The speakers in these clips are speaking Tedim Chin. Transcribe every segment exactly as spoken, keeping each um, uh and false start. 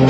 Hi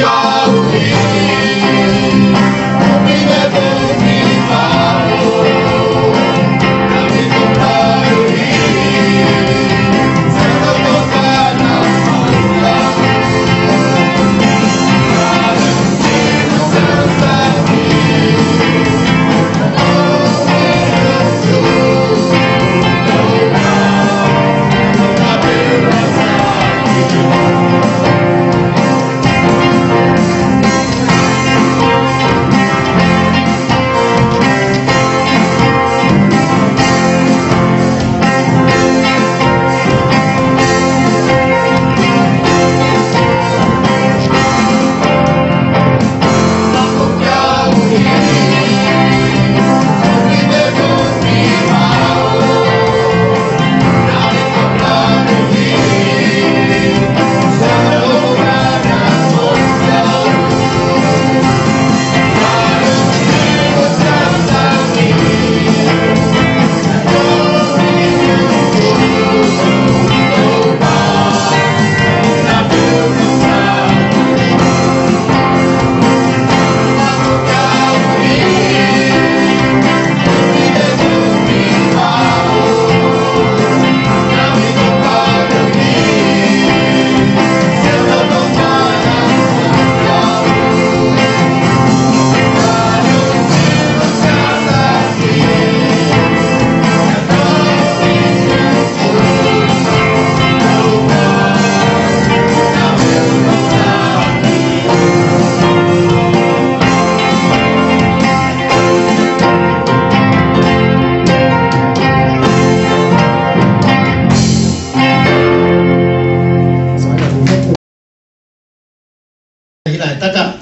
laitakah,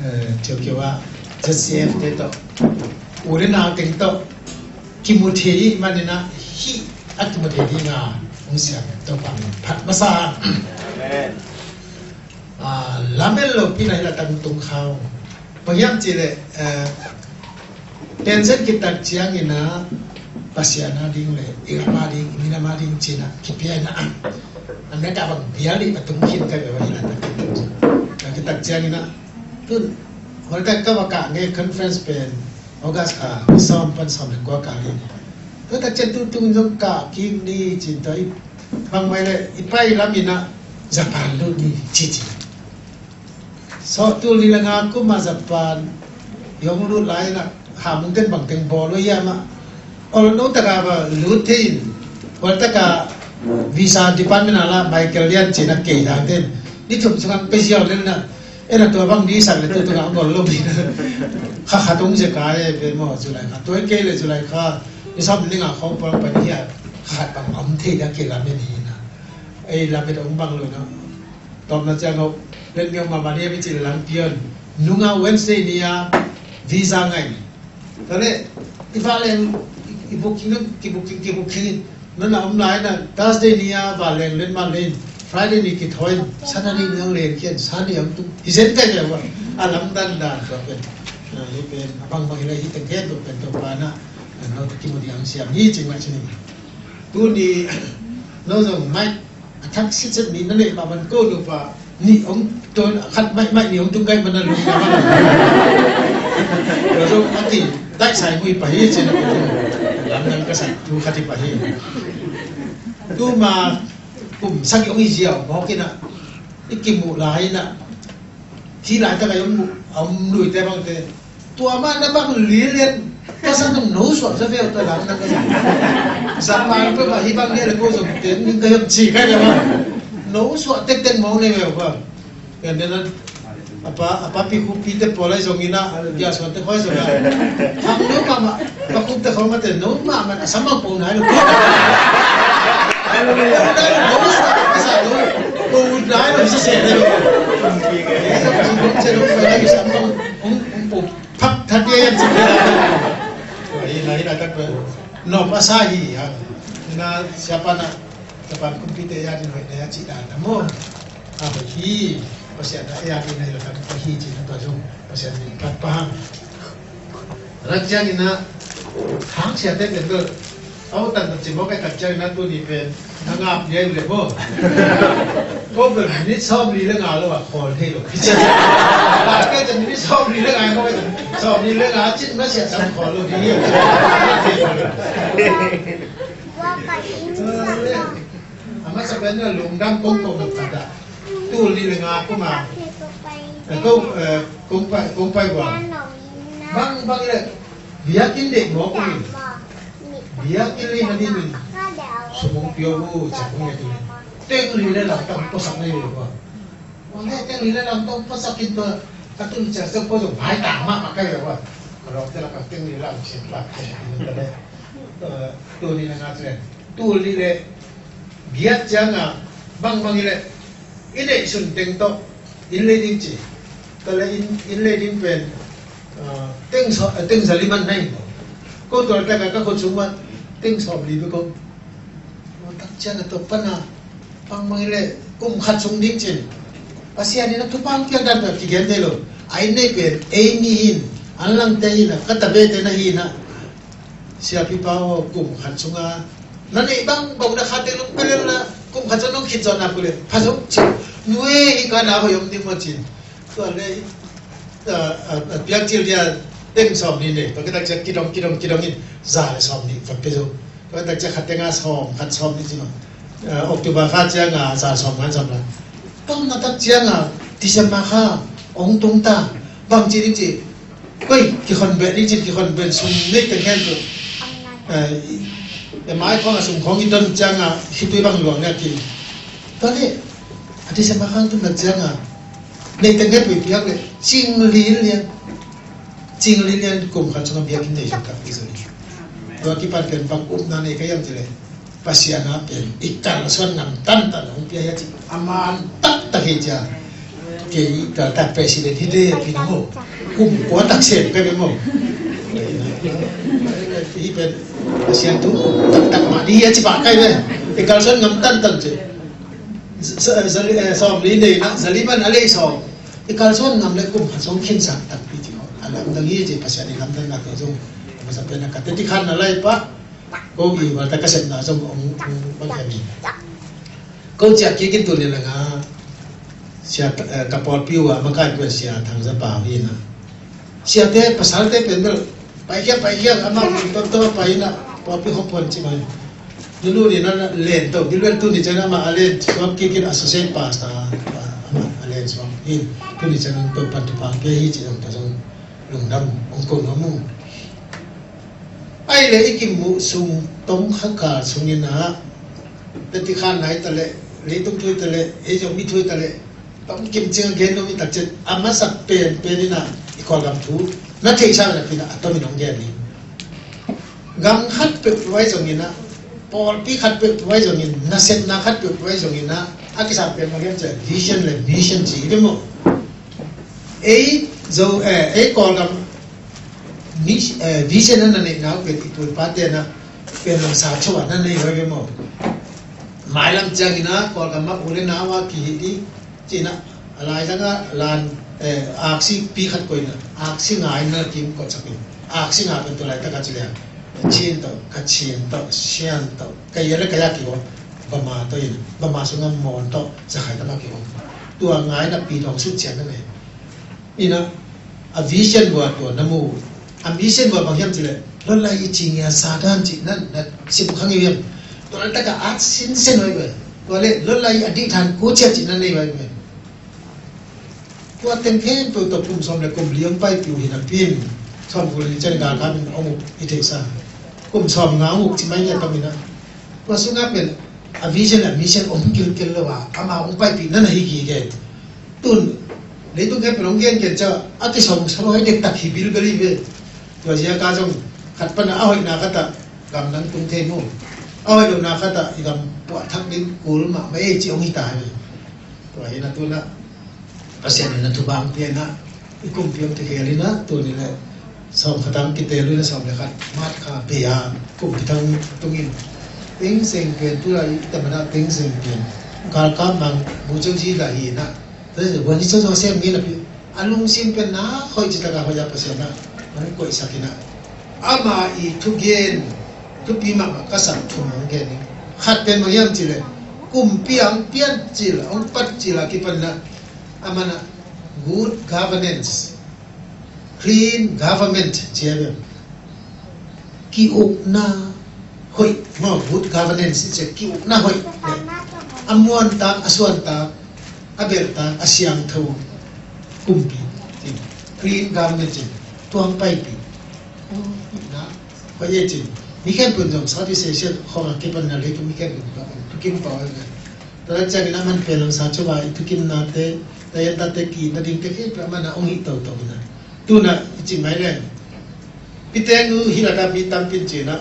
eh, Tokyo ah Z C F te tawh, u le nau teng tawh kimu thei i hih manin ah, hih a kimu thei ding a hong siam Topa min phat masa. Amen. Ah, lamen lopi na hi laitak tung khau. Bang hiam cih leh, eh, pension kitak ciangin ah Pasian a ding le i gam a ding, i minam a ding ci-in ah kipia in ah, a nek a bang bial i patung khin ka hi ve, bang hi laitak kitak ciangin ah, tun, hotel ka va kah ngei, conference pen August, ah, sawm pan sawm le kua kah ngei. Tua tak ciang tu tung zong kah kik ni ci-in tua i, bang mai le i pai lam in ah Japan lut ni ci ci. Sawh tul nih le nga kum ah Japan i hong lut lai in ah, Hamung ten bang teng bawl uh hiam ah, ol no taka va lut thei in, ol taka visa department ah la Michael Lian ci-in ah kei dang ten ni thum sungah pia ziau lel in ah, en a tua bang di sak le tua tungah a gol lo ding. Kha khat tung zia ka e ve maw, July kha. Tua i kei le July kha ni sawm nih le nga khawng pawl pan hi a, kha khat bang om thei dia kei lamen hi in ah. Ei lamen ong bang lo in ah. Tawpna ciang ho, let mi ong mama ni a mi ci le lang pion. Nunga Wednesday ni a visa ngai. Tua leh i vanleng i booking, ki booking, ki booking in, nona om lai in ah Thursday ni a vanleng len man len, Friday ni kithawi in, Saturday ni ang len khian, Sunday ang tung. Hi zen kai le wa. A lamdang dan tua pen. Ah, hi pen a bangbang hi le hi teng khen tua pen Topa in ah, ah, no te kimu ding ang siam hi ci mah ci ning. Tuni no zong mai a thak sitset nih na neih mah man ko nupa nih hong tuan a khat maihmaih nih hong tung kai man a lung na man. Tua zong a ki daih sai mui pah hi cin a pi lamdang ka sak tu khat hi pah hi. Tuma kum sagih hong hi ziau mawk in ah i kimuh lai in ah Hih laitak a i om, a om luite bangte, tua mah na bang lilian ka san tung no suak sa veu ta lang na ka san. Japan peuh mah hih bang nia le ko zong ten ning ka hiam ci ka nia bang. No suak tektek mawng ne veu bang. Ken den a pa, a pa pi khu pi te pawl lai zong ina, bia suan te khoi zong a. Hang no mah mah, pa khu te khong mah te no mah mah, a sam bang po nai lo. Hallelujah. Po nai lo, po sa, po sa lo. Po nai lo, sa se lo. Sa po sa lo, sa lo, sa lo, sa lo, sa lo, po. Phak that dia yan sa lo. Hi na, hi na, tak pe. No, pa sa hi, ha. Na, siapa na, siapa kumpi te ya, di no, ya, ci da, na mo. A, pa hi, Pasian a ya, di na, ya, tak, pa hi, ci na, pa zong, Pasian ni, pa, pa hang. Rak ciangin ah, hang sia te pen bel, Au tan tan ci mawk ai tak ciang na tuni pen na ngap liai uh le maw. Ko pen minit sawm li le nga lo a khawl thei lo. Ka pen minit sawm li le nga ko pen sawm li le nga cin na siat sam khawl lo di. A masa pen na lungdam kong kong na kata. Tul li le nga ko ma. Ko kong pai kong pai wa. Bang bang le. Biakinn deih mawk uh in. Biakinn lei na dingin sum hong pia uh, ciak hong nget uh. Teng li le lam tawh hong puasak na hi uh a. Hong nget teng li le lam tawh hong puasak in tua ka tun ciak ciak pua zong maitang mahmah ka hi uh a. Ka lawmte lakah teng li lam ciak lak ciak in tua le. Tua ni na ngak le. Tul li le giat ciangah bangbang hi leh i neihsun teng tawh inn lei ding ci. Tua le inn, inn lei ding pen, ah, teng sa, ah, teng za li man na hi maw. Ko tua takah ka khut sung mah teng sawm li bek om. Tua tak ciangah tua pana bangbang hi leh kum khat sung ding cin. Pasian in a thupha hong piak dan pen kigen thei lo. A inn nei pen ei mi hi in, an langte hi in a, ka tabete na hi in a. Siapipa aw, kum khat sunga na neih bangbang na khate lung pelel na kum khat sung nong khit zawh nak uh le pha zo ci. Nuai hi ka na hoih om ding maw cin. Tua le, ah, ah, ah, piak cil dia teng sawm nih nei. Tua kitak ciak kidong, kidong, kidong in za le sawm nih van pe zo. Tua kitak ciak khat tenga sawm khat sawm nih ci maw. Ah, October kha cianga za sawm ngan sawm la. Tom na tak cianga December kha ong tung ta. Bang ci ding ci. Koi, kikhon beh ding cin kikhon beh sum nei teng hen tu. Eh, i, e mai khong a sum khong i don cianga khitui bang luang nia ki. Tua le, a December khang tu na cianga nei teng hen tu i piak le, cing lin lian. Cing lin lian kum khat sung a biakinn nei sung tak pi sung. Tua kipan pen bang upna nei ka hiam ci le. Pasian a pen i kalsuan ngam tantan hong pia hi a ci. A man taktak hi cia. Kei i kaltak president hi de pi na maw. Kum kua tak sem kai be maw. Hi pen Pasian thu taktak mah ni hi a ci pah kai be. I kalsuan ngam tantan ci. Za, za, eh, sawm li nei na, za li man a lei sawm. I kalsuan ngam le kum khat sung khinsak takpi ci maw. A lamdang hi ci Pasian i lamdang nak zong. Masa pen a ka teti khan na lai pah. Ko i val ta ka sepna zong ong, ong bang hiam hi. Ko ciah kik in tuni langa sia, eh, ka pawlpi uh a makai kuan sia Thang Za Pau hi na. Siate pasalte pen bel paikhia paikhia ama pen tonto pai na pawlpi hong puan ci mai. Nunu ni na len to, di len tuni cian ama a len suak kik in associate pastor ama a len suak in tuni cian ang to pan tu pang pe hi ci zong ta zong lungdam ong ko nuam ung. Ai le i kimuh sung tong kha kal sungin ah, teti khan nai ta le, leitung thui ta le, ei zong mi thui ta le, tong kim cing a gen lo mi tak cin a masak pen pen in ah i Kawlgam thu na theihsa na pin ah a tomin hong gen ni. Gam khat peuh tuai zongin ah, pawlpi khat peuh tuai zongin, nasepna khat peuh tuai zongin ah, a kisam pen ma gen cin vision le mission ci i maw. Ei zo, eh, ei Kawlgam mi, eh, vision na na neih nau pen i pu i pate na pen lam sa chua na nei hoi be maw. Mailam ciangin a Kawlgam ma u le nau a kihi di cina a lai zanga lan, eh, aksi pi khat koina aksi ngai na kim ko chakin aksi ngai pen tu lai taka ci liang. Chin to, ka chin to, sian to, ka yele ka yaki wo. Bama to in, bama sunga mon to, zakai tama ki wo. Tua ngai na pi dong su cian na me. Ina, a vision bua tua na mu. A vision bua bang hiam ci le, lon lai i ci ngia sa dan ci nan, na sim khang i hiam. Tua lai taka at sin sen hoi be. Tua le, lon lai a di than ku cia ci nan nei hoi be. Tua teng khempeuh tawh kum sawm le kum li hong paipih uh hi napi in, sawm kul li cian galkap in hong uk i theihsa. Kum sawm nga hong uk ci mai nia tawm in a. Tua sungah pen a vision a mission hong kilkel lo a, ama hong paipih na na hi gige. Tun leitung khempeuh hong gengen ciah a kisawm sa lo hai dektak hi bilbel hi ve. Tua ziaka zong khat pana a hoihna khatah gam nang tung thei mu. A hoih lohna khatah i gam puahthak ding kul mahmah ei ci hong hi ta hi ve. Tua hi na tuna Pasian in a thupha hong pia in ah, i kumpi hong kikhel in ah, tuni le sawm khat ah hong kitel in ah, sawm le khat March kha bei a kumpi thang tung in. Teng seng pen tu lai i tamana teng seng pen galkap mang bu ceu ci lai hi in ah. Tua hi buan hi ceu ceu sem ngi napi a lungsim pen na hoih ci taka hoih a Pasian ah hong koihsak in ah. Ama i thugen Thupi mahmah ka sak thum hong gen ning. Khat pen bang hiam cih leh, kumpi a hong pian cil, hong pat cil a kipan in ah, a man ah good governance, clean government ci a bel, ki-ukna hoih maw, good governance ci a, ki-ukna hoih. A muantak, a suantak, a belhtak, a siangtho kumpi, clean government ci, tua hong paipih. Na, hoih e cin. Mi khempeuh in zong Southeast Asia khawng a kipan in ah leitung mi khempeuh in thukim pah uh hi. Tua ciangin a man pen Lamsa Cuba i thukimnate, Thailand tate ki-itna dingte khempeuh a man ah hong hih toto in ah. Tu in ah i cih mai leng, Pi Teng Nu hih lak ah mi tampi in ci in ah,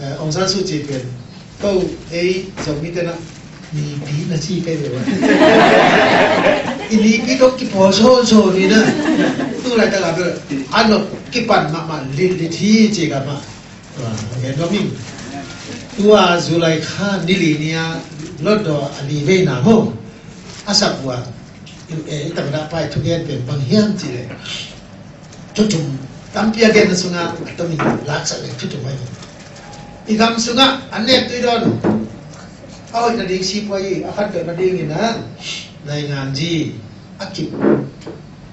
eh, Aung San Suu Kyi pen, ko ei Zomite in ah nipi na ci kei ve ua. I nipi tawh kipawl sawnsawng in ah, tu laitak ah bel a nop kipan mahmah litlit hi ci ka mah. Tua gen nuam ing. Tua July kha ni li ni a Hlutdaw a li veina maw, a sak uh a, eh, i tamdaw pa i thugen pen bang hiam cih leh, thu thum, tampi a genna sungah a tomin laksak leh thu thum ahi. I gam sungah an nek tui dawn, a hoih nading sipuai, a khantoh nadingin ah nainganzi a kip,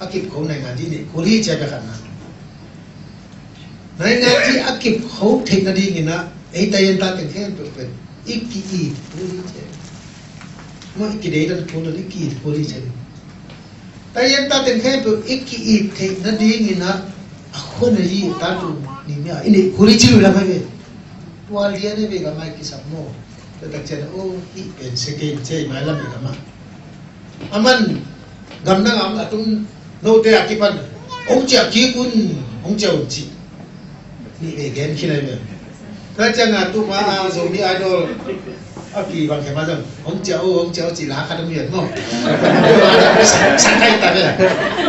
a kip kho nainganzi neih kul hi ci a, bia khatna. Nainganzi a kip kho theih nadingin ah ei Thailand ta teng khempeuh pen i ki-it kul hi ci a. Maw, i kideidan kul lo, i ki-it kul hi ci a. Thailand ta teng khempeuh i ki-it theih nadingin ah a khuan a yi ta tu ni mi a i neih kul hi ci lua lam ahi ve. Tua lian ahi ve ka mai kisam maw. Tua tak ciang, oh, hih pen second ci a, i mailam i ka mah. A man gamdang a om a tung note a kipan hong ciah kik un, hong ciah un ci. Nih vei gen khin ahi ve. Tua ciang a tu ma a Zomi Idol a pi bang khe ma zong hong ciah o, hong ciah o ci la khat om hian maw. Sa kai ta ve.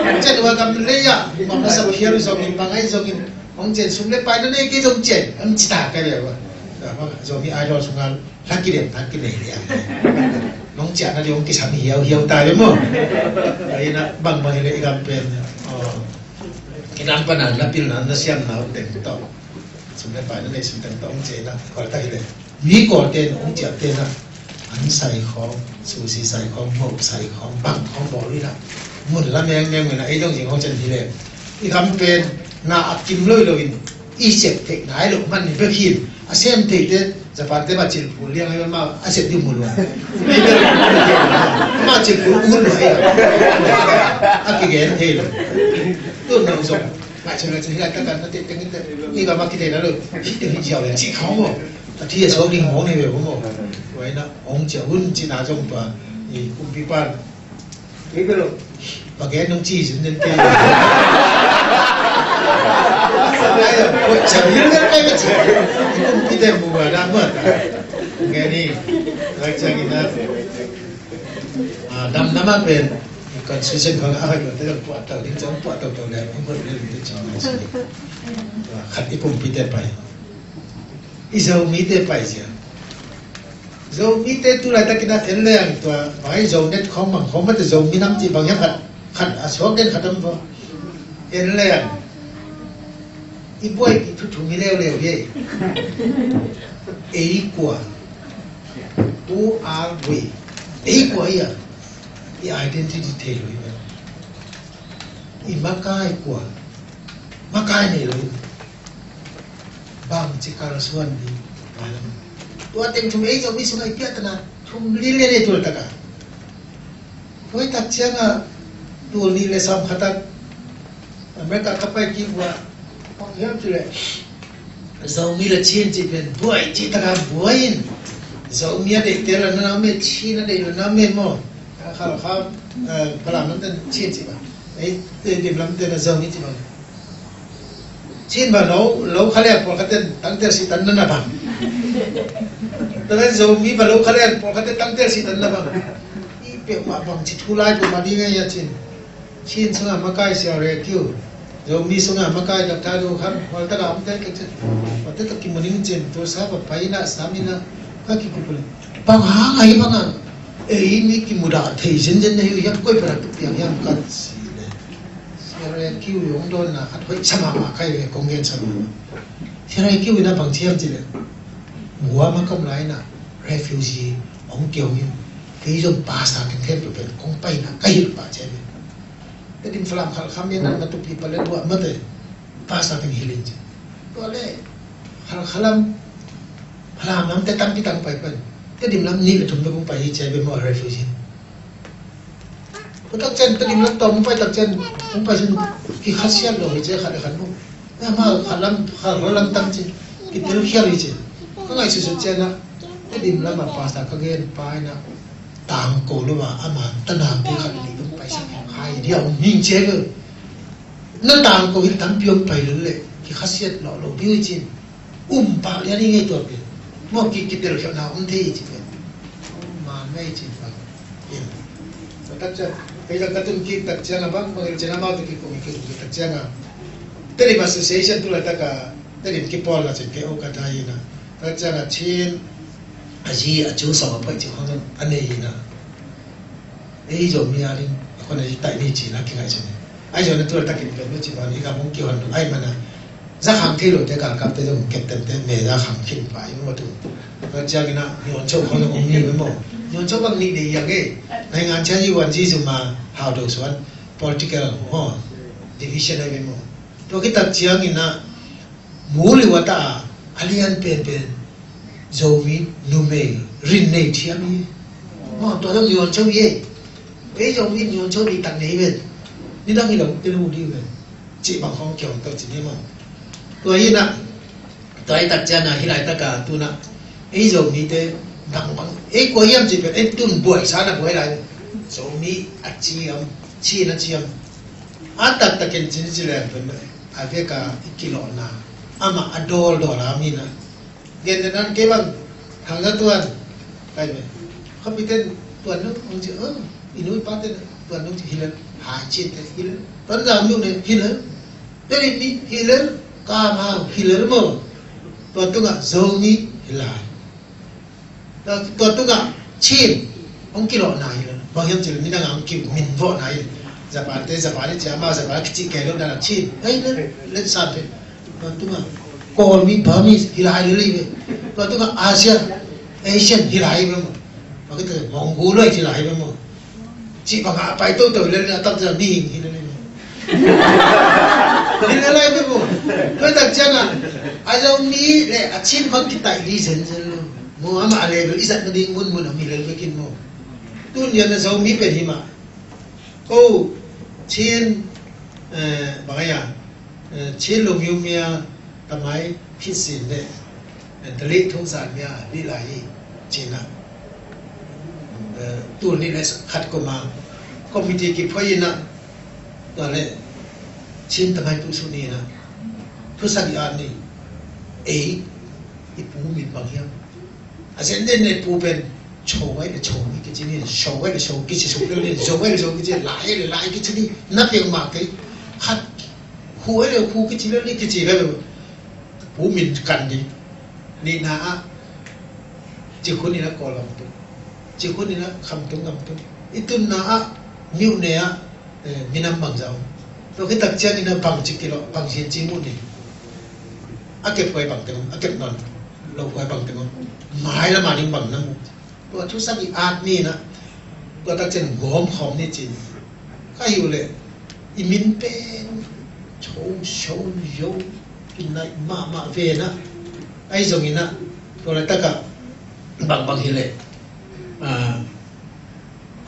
Hong ciah tua gam lei a ma ma sa phial zong in, bang ai zong in, hong ciah sum le pai na nei kei zong ciah, hong ci ta kai ve. Zomi Idol sung a la kidem, la kidem liang. Nong ciah na ding hong kisam hiauhiau ta ve maw. Ai na bang bang hi le i gam pen, oh, i gam pan a na pilna, na siamna uh teng tawh, sum le pai na nei sum teng tawh hong ciah na, kawltak hi le. Mi kawlte in hong ciahte na, an sai khawng, susi sai khawng, moh sai khawng, bang khawng bawl hi na. Mun la mengmeng hi na, ei dong zing hong cian hi le. I gam pen na a kim loi lo in, i sep theih nai lo man hi bek hi. A sem theite Japan te mah cilphul liang ahi, mah a sep ding mu lo. Mah cilphul un lo ahi. A kigen thei lo. Tu nang zong. Ngai cun, ngai cun, hi lai takan na te tengin te. Ni ka mah kite na lo. Hi te hi jiau le ci khau mo. A thi a suak ding mong ni ve mo. Wai na ong cia hun ci na zong tua. I kumpi pan. Ni ka lo. Pagay nung ci zin nen te. Ai, ko cia bil nen kai ve ci. I kumpi te mu ba na mo. Ngai ni. Ngai cia ni na. Ah, dam nama pen constitution khong a hoih lote zong puahto ding, zong puahto to le, hong hoih lel ding cih na si. Khat i kumpite pai, i Zomite pai zia. Zomite tu laitakin a en leng tua, bang hi Zonet khong mang khong mate Zomi nam cih bang hiam khat, khat a suak den khat om bo. En leng i buaipih thu thum hi leuleu hi. Ei kua. Who are we? Ei kua hi a, i identity thei lo hi. I makai kua, makai nei lo hi. Bangci kalsuan ding. Tua teng thum ei Zomi sungah i piahtana thum li le nei tul taka. Tua i tak ciangah tul nih le sawm khat ah America ka pai kik uh a, bang hiam cih leh Zomi le Chin cih pen buai cih taka buai in, Zomi a deihte la na na om e, Chin a deih la na om e maw. Kha lo kha, eh, Falam lamte Chin cih bang, ei, ei, Dim lamte na Zomi cih bang. Chin bang lo, lo kha lian pawlkhat ten tangtel sih tan na na bang. Tua leh Zomi bang lo kha lian pawlkhat ten tangtel sih tan na bang. I peuhmah bangci thu lai peuhmah ding ei a Chin. Chin sungah makai Sia Re Kiu, Zomi sungah makai Doctor Do Kham, hual taka omte kek cin. Hualte tawh kimu ning cin, tua sa pa pai na, sa mi na, ka kikupul. Bang hang ahi bang a, ei mi kimudah thei zenzen na hi uh hiam, koi pera tu piang hiam kan si le. Sia Re Kiu i hong dawnna khat hoih sa mahmah kai ve, kong gen sa mahmah. Sia Re Kiu in a bang ci hiam cih leh, Guam a ka om lai-in ah refugee hong kiom in, kei zong pastor teng khempeuh pen kong paina ka hilh pah ciang in, Tedim Falam Khalkham in ah, na tupi pale duah mate, pastor teng hilh in ci. Tua le Khalkhalam, Falam lamte tampi tang pai pen, Tedim lam nih le thum bek hong pai hi ci a, bek maw refugee. Tua tak ciang Tedim lam tawm hong pai tak ciang, hong pai sin kikhasiat lo hi ci, khat le khat nu. Na ma khat lam, khat lam tang ci, kitelkhial hi ci. Ka ngaihsutsut ciang ah, Tedim lam a pastor ka gen pa in ah, tangko lo a, ama tanam te khat le nih hong pai sak hai dia hong hing ci a. Na tangko hi, tampi hong pai lo le kikhasiat lo lo pi hi ci. Um pah lian hi ngei tua pen. Maw, ki, kitelkhialhna om thei hi ci pen. Man ngei ci pen. Tua tak ciang, kei zong ka tun kik tak ciang a bang, bang hilh ciang amau tawh kikong kik tak ciang a, Tedim Association tu laitak a, Tedim kipawlna ci kei o ka dai in ah. Tak ciang a Chin, a zi, a cu sawng a phoih ci khong a nei in ah. Ei Zomi a ding a khuan a zi taih ni ci na kingaihsun hi. Ahi zongin a tu laitak in pen nu ci ban i gam hong kihon dong ahih man a, za khang thei lote galkapte zong keptente me za khang khin pah i maw tu. Tua ciangin ah niawncho khong zong om ni maw. Niawncho bang nih nei hiang e. Naingan chia yi wan zi zum a hau do suan political maw, division ahi maw. Tua khit tak ciangin ah mu liu a ta a, a lian penpen Zomi numei rin nei thiam hi. Maw, tua zong niawncho hi e. Ei Zomi niawncho ni tak nei ven. Nidang hi lo te lu ding ven. Cih bang khong kiom to ci ni maw. Tua hi in ah, tua hi tak ciang a, hi laitak a tu in ah, ei Zomite bangbang, ei kua hiam cih pen ei tun buaisa na buai lai. Zomi a ciam, Chin a ciam. A taktakin cin ci leng pen a vek a i kilawhna, amah a dawldawl a mi in ah. Gentehna in kei bang, Thang Za Tuan, kai ve. Khuapite in Tuan Nung hong ci, oh, i nu i pate in Tuan Nung ci hi lel, hai Chin te hi lel. Tuan Za Nung ne hi lel. Tedim mi hi lel, Kam Hau hi lel maw. Tua tungah Zomi hi lai. Tua, tua tungah Chin hong kilawhna hi lel. Bang hiam cih leh midang a hong kimin vawhna hi. Japan te, Japan hi ci a, amau Japan kici kei lo dan a Chin. Hei, le, le san te. Tua tungah Kawlmi, Burmese hi lai lel hi ve. Tua tungah Asia, Asian hi lai hi ve maw. Tua khit teh Mongoloid hi lai hi ve maw. Cih bangah a pai toto hi lel, a tam ciang mihing hi lel hi ve. Hi lel lai hi ve maw. Tua tak ciang a, a Zomi le a Chin bang kitaih li zenzen lo. Maw, amah a level i zat nading munmun a mi lel vekin maw. Tun lian a Zomi pen hi mah. Ko Chin, eh, bang a, eh, Chin Lungmyo Mya Tamai Phit Sin le, eh, Dalit Thung San Mya Lih Lai hi ci in ah. Eh, tul nih le khat kum a committee kiphuai in ah, tua le Chin Tamai Pu Sut Ni in ah, thusak i at ni. Ei, i pu min bang hiam? A zen den ne pu pen, Cho ai le Cho ni kici ni, Sho ai le Sho kici suk le ni, Zo ai le Zo kici, Lai ai le Lai kici ni, na peuhmah kei. Khat, Khu ai le Khu kici le ni kici le. Pu min kan ding. Nihna ah, Cikhun in ah Kawl Gamtung, Cikhun in ah Khamtung Gamtung. I tunna ah, myone ah, eh, minam bangzah om. Tua khit tak ciangin ah bangci kilawh, bangci ci muh ni. A kep huai bangteng om, a kep nawn lo huai bangteng om. Mailam a ding bang na muh. Tua thusak i at ni in ah, tua tak ciang gawm khawm ni ci in. Ka hih uh leh i min pen Cho, Sho, Zo, kinaih mahmah ve in ah. Ahi zongin ah, tua laitak ah bangbang hi leh, ah,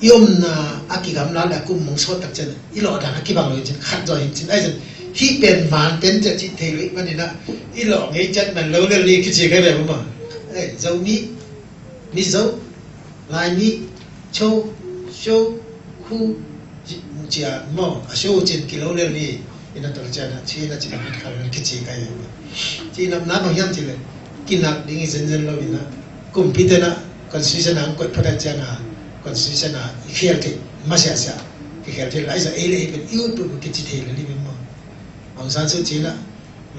i omna a kigamla le a kum mong sawt tak ciang i lawh dan a kibang lo hi cin, khat zaw hi cin. Ahi zong hih pen man ten ciah cih thei lo ih manin ah, i lawh ngei ciat man lo lel ni kici kai ve maw. Eh, Zomi, Mizo, Laimi, Cho, Sho, Khu, ci, cia maw, a Sho cin kilo lel ni. Ina tawh cian a, Chin a cin a mit khal kici kai. Cin a na bang hiam ci le, kinak ding i zenzen lo ina. Kumpite na constitution a ang koih phot a cian a, constitution a i khial thei masiasia. Ki khial thei lai sa ei le ei pen i ut put kici thei le li maw. Aung San Suu Kyi na,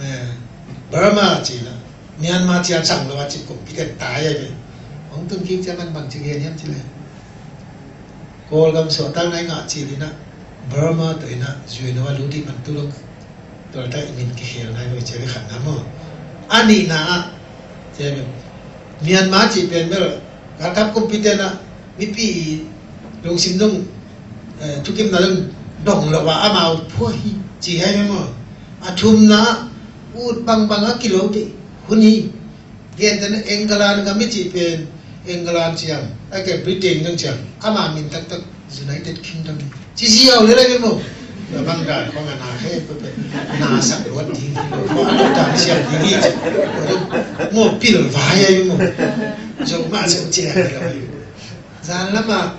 eh, Burma ci na, Myanmar ci a sang lo a ci kumpite tai ai ve. Hong tun kik ciang an bang ci gen hiam ci le. Kawlgam suahtak nai ngah cil inah, Burma tawh inah, U N a lut dih man tu lo. Tua laitak i min kikhel nai lo i ci a, khatna maw. A nihna ah, ci a, Myanmar cih pen bel galkap kumpite na mipi lungsim dong, eh, thukimna dong dong lo a amau phua hi ci hai maw? A thumna ut bangbang a kilo te hun hi. Gentehna England gam i cih pen England ciang a ke Britain dong ciang ama min taktak United Kingdom. Ci ziau le le maw? Bang dan kong a na he ko pe na sak luat ding hi lo. Ko a lo dan siang ding hi ci. Maw pil vai ai maw? Zo ma zo ci ai lo. Zan lama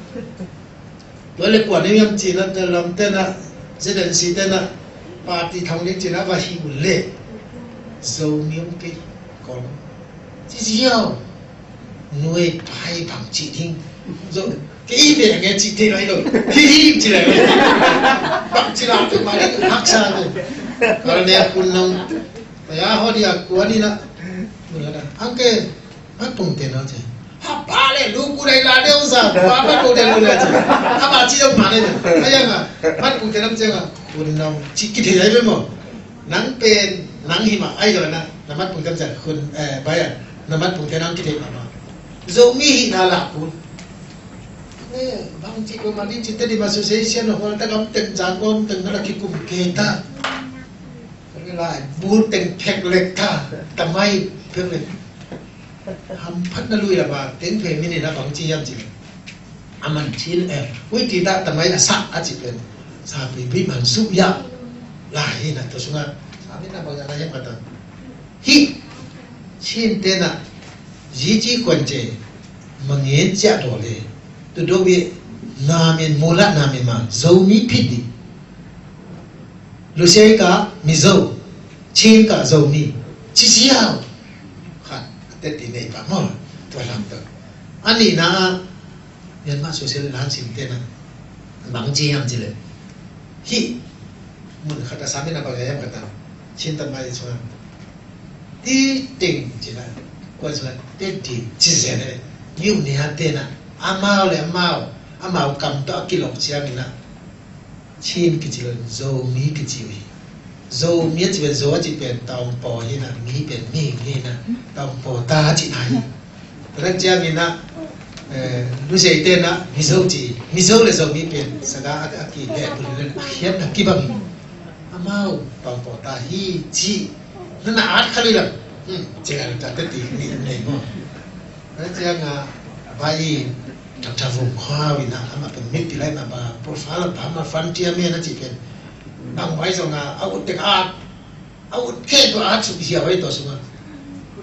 tua le kua ne yam ci na te lam te na Zelensky te na party thong ding ci na va hi le. Zo miam ke ko ci ziau. Nuai pai bang ci ding. Zo kei ve nge ci te lai lo. Hi hi ci lai lo. Bang ci la tu ma ding haksa tu. Kal ne kun nong. Ya ho dia kuan ni na. Mula da. Ang ke mat pung te no ce. Ha ba le lu ku dai la deu sa. Ba mat pung te lu le ce. Ha ba ci dong ma le. Ayang a mat pung te nam ce nga. Kun nong ci ki te lai be mo. Nang pen nang hi mah ai lo na, na mat pung tem zat khun, eh, bai a, na mat pung tem nang kithei mah mah. Zomi hihna lah khun. Eh, bang ci ko mah ni ci Tedim Association hol ta gam teng zang gom teng na la kikum ke ta. Lai bul teng phek lek ta, tamai phek lek. Hamphatna lui la ba teng phe mi ni na bang ci hiam ci. A man chin, eh, ui ti ta tamai a sak a ci pen. Sa pi bi man su ya. La hi na to sunga. Sa mi na bang ya na hiam kata. Hi. Chin te na. Zi ci kwan ce. Mangin cia do le. Tu do wi. Na min mula na min ma. Zo mi phit di. Lusei ka Mizo. Chin ka Zomi. Ci ziau. Khat. Teti nei pa maw. Tua lam to. A nihna Myanmar social line sim te na. Bang ci hiam ci le. Hi. Mun khat a samin a bang hiam kata. Chin tan mai sunga. Ti ting ci na. Kuan sunga. Teti ci zen le. Yu ni ha te na. Amau le amau. Amau kam to a kilong ciang ina. Chin kici lo, Zomi kici uh hi. Zomi a ci pen, Zo a ci pen, Tawngpaw hi na, mi pen, mi hi na, Tawngpaw ta ci na hi. Tua ciang in na, eh, Lusei te na, Mizo ci, Mizo le Zomi pen, saga a, a ki le bul le, a hiam na kibang hi. Amau, Tawngpaw ta hi ci, na na at kha li lam. Hmm, ci la ta te ti, ni, ni mo. Tua ciang a, bai, Doctor Vung Khua ina, amah pen mipi lai mah ba, profile ba, amah frontier man a ci pen. Bang vai zong a, a ut tek a, a ut khe tua a suk zia vai tua sunga.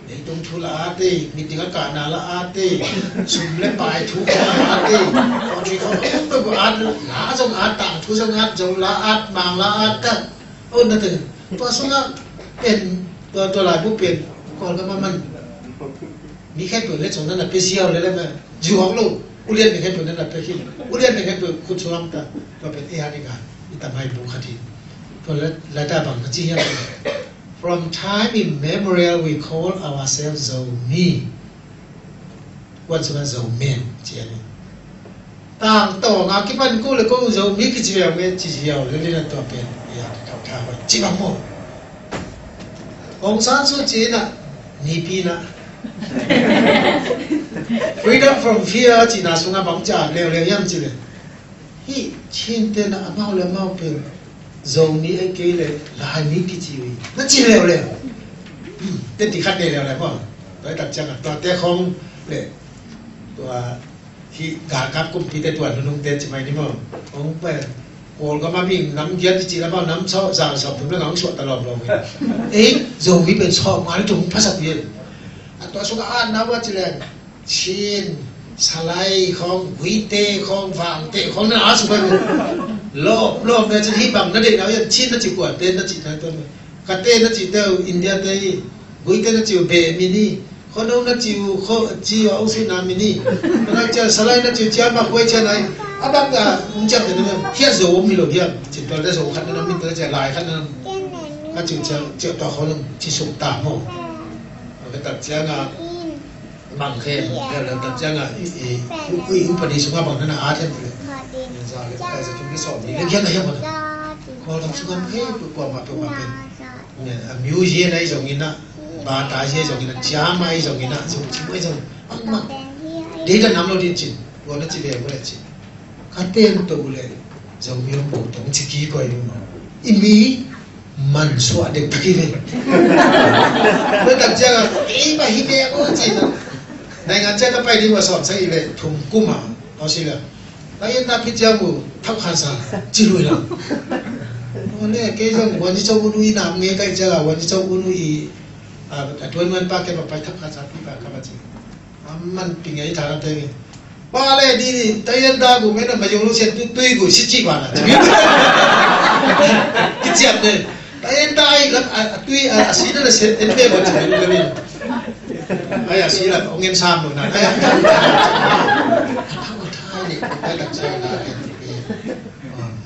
Leitung thu la a te, meeting a kahna la a te, sum le pai thu la a te, kong thui kong khe tua a, la zong a, tang thu zong a, zong la a, mang la a ta. A ut na te, tua sunga, pen, tua, tua lai bu pen, kol ka ma man. Mi khen peuh le cawng na na pia ziau le le ma. Zuak lo. Ulian mi khen peuh na na pia khin. Ulian mi khen peuh khut suang ta. Tua pen ei a ding a. I tam hai bu khat hi. Tua le, lai ta bang ka ci hiam. From time immemorial we call ourselves Zomi. Kuan sung a Zomen ci a ni. Tang tawng a kipan ko le ko Zomi kici ve nge ci ziau le le na tua pen. Ya, thau tha hoi. Ci bang mo. Aung San Suu Kyi na, nipi na. Freedom from fear cihna sungah bang ci a leuleu hiam cih leh. Hih Chin te na amau le amau pen Zomi ei kei le Laimi kici uh hi. Na ci leuleu. Hmm, te ti khat nei leuleu maw. Tua hi tak ciangah tuate khong le tua Hih galkap kumpite tua nunungte ci mai ni maw. Hong pen Kawlgam a mi nam giat i cih lamah nam sawm, za sawm thum le nga hong suah ta lawmlawm hi. Ei, Zomi pen sawm nga le thum hong phasak hi. A tua sungah a na ua ci leng Chin, Salai khawng, Guite khawng, Vangte khawng na a sung pen lawm lawm le cin hih bang na deih na uh hian Chin na ci kuate na ci na tuan. Kate na ci teu India te hi. Guite na ci uh Bemin hi. Khono na ci uh kho ci uh Ausi na min hi. Mana cia Salai na ci uh cia ma kuai cia nai. A bang ka um cia te na hiat zo om hi lo hiam. Ci tual te zo khat na min te cia lai khat na. Ka ci uh cia cia ta khono ci suk ta mo. Ka tak cia nga. Bang khe, ya la tak ciang a, i, i, u, i, upadi sunga bang na na a thiam le. Za le, ai za tum le sawm ni le kian a hiam a. Kawlgam sunga khe, pu kua ma, pu ma pen. Ne, a music na i zong in a, Ba ta hi zongin a, ciam ahi zongin a, zong cim ahi zong, bangmah. Dei dan nam lo ding cin, tua na ci ve mu le cin. Ka ten to le, Zomi om bo tong ci ki koi mu. I mi man suah dek tak hi ve. Tua tak ciang a, ei ba hi ve ko cin. Naingan ciang ka pai ding ua sawm sa i le, thum kum a, Australia. Ka yen na phi ciang mu, thap khan sa, ci lui la. Tua le, kei zong, wan ci cau unu i nam nge kai ciang a, wan ci cau unu i, a, a tuan wan pa ke ba pai thap khan sa pi ba ka ba ci. Amman pi ngei tha lam te nge. Ba le di ni, ta yen da gu me na ma yong lu sian tu tui gu si ci ba na. Ki ciat ne. Ta yen da ai lam a, a tui a, a si na le se en be ba ci lu le ni. Ai a si la ong en sam lu na. Ai a. Ai a.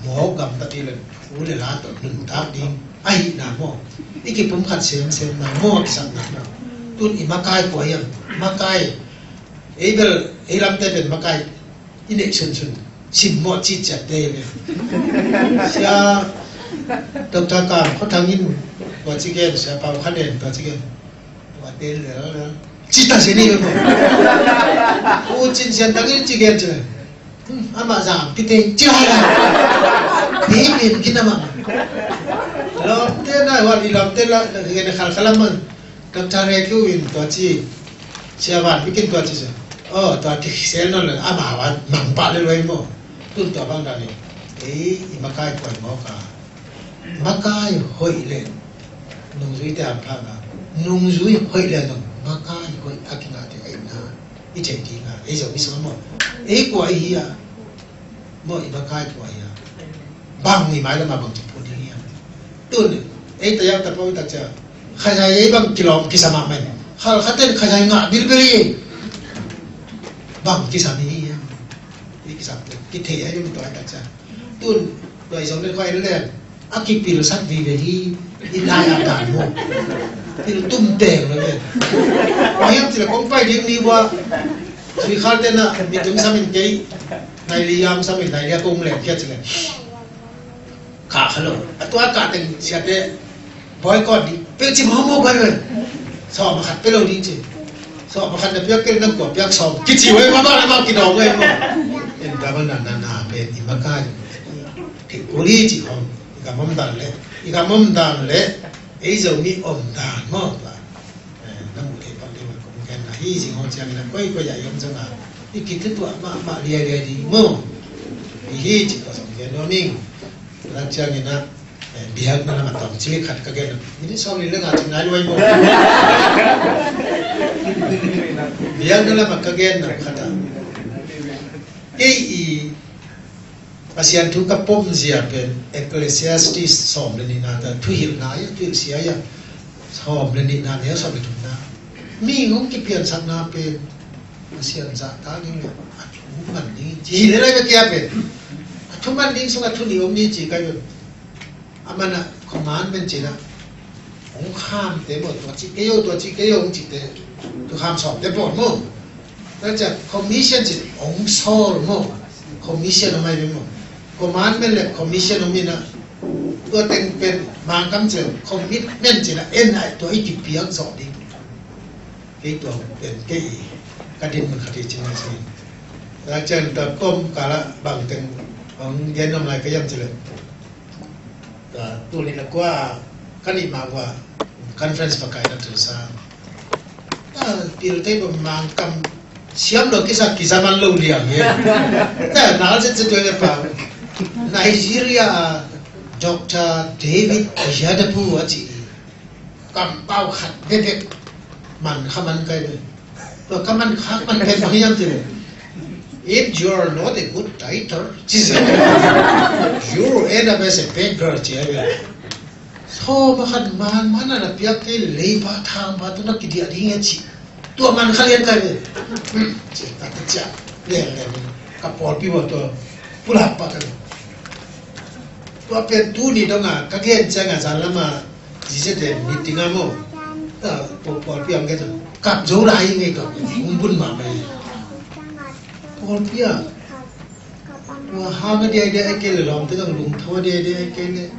Mo gam ta ti le. U le la to nun ta ding. Ahihna maw, i kipumkhat semsem na maw, kisapna maw. Tun i makai kua hiam, makai. Ei bel, ei lamte pen makai i neih sunsun. Simmawh ciciatte hi ve. Sia Doctor Kam Khua Thang in tua ci gen, Sia Pau Kha Den tua ci gen. Tua tel lel lel. Ci ta sia ni ve maw. U Cin Sian Thang in ci gen ci ve. Hmm, amah zang pite ci lai lai. Ni min kin amah. Lawmte na huan i lawmte la, la, la, khalkhalam man. Doctor Rekiu in tua ci. Sia Van Bikin tua ci sia. Oh, tua ci sel non le, amah wan mang pah le luai maw. Tun tua bang dan ni. Ei, i makai kuai maw ka. Makai hoih le nungzuite a phak a, nungzui hoih le nung makai hoih a kingahte a itna i cei ding a, ei Zomi sung a maw. Ei kua i hi a, maw i makai kua i hi a. Bang i mai lam a bang ci phu ding hi a. Tun ei tayak tapawi tak cia. Khazai ei bang kilawm kisam a mai. Khal khaten khazai ngah bilbil i ei. Bang kisam i hi a. I kisam te. Kithei a i um tua i tak cia. Tun, tua i zong le khuai le, a kipilsak vive hi, i nai a dan mu. Pil tum teng lo ve. Tua hiam cile kong pai ding ni bua, sui khal tena, mi tung samin kei, nai li yam samin, nai li a kong leng kia cile. Ka kha lo. A tua ka teng siate, boycott ding. Pek ci mawk mawk bai bai. Sawm a khat pe lo ding ci. Sawm a khat na piak kei nang kua piak sawm. Kici wei ma ma ma kidawng wei ma. En ka ma na na na pen i makai. Thei kuli ci hong. I ka mom dan le. I ka mom dan le. Ei Zomi om dan maw. Eh, na mu thei pak ding kong gen na. Hi zing hong ciang na koi koi ya yom zong a. I kit tu a ma ma lia lia ding maw. I hi ci ka zong gen no ning. Tua ciangin a, eh, biakna lam a tawm cik khat ka gen. Minit sawm li le nga cin nai luai maw. Biakna lam a ka genna khat a. Kei i Pasian thu ka pom zia pen Ecclesiastes sawm le nihna ta thuhilhna ia, thuhilh sia ia. Sawm le nihna neu sawm le thumna. Mi hong kipiansakna pen Pasian zahtak ding le a thu man ding ci hi le lai bek kia pen. A thu man ding sung a thu nih om ni ci kai pen. A man a commandment ci na. Hong khamte maw tua ci kei o, tua ci kei o hong cite. Tua kham sawmte pawl maw. Tua cia commission ci hong sawl maw. Commission om ai pen maw. Commandment le commission om ina. Tua teng pen Mangkam ci commitment ci na en ai tua i kipiak zawh ding. Kei tua pen kei ka din mun khat hi cin a cin. Tua cian tua kom kala bangteng hong gen om lai ka yam ci le. Tua tuni la kua ka nih ma kua conference pakai na tu sa. Tua pil tei ba Mangkam siam lo kisa kisa man lo liang ye. Tua na se se tua le pa Nigeria Doctor David Oyedepo a ci. Kampau khat bebek man kha man kai be. Tua ka man kha man kai bang hiam ti le. If you are not a good tither, ci se. You end up as a beggar, ci ai be. Thaw ma khat man man a na piak kei leiba thang ba tu na kidiah ding e ci. Tua man kha lian kai be. Ci ta ta cia. Lian lian. Ka pawlpi ba tua. Pulak pa ta. Tua pen tuni dong a ka gen ciang a zan lam a Zizete meeting a maw. Ta pawlpi ang gen kap zo lai ngei kap hong bun mahmah hi. Pawlpi a tua hang a diaidiai a kei le lawmte dong lungtho a diaidiai a kei le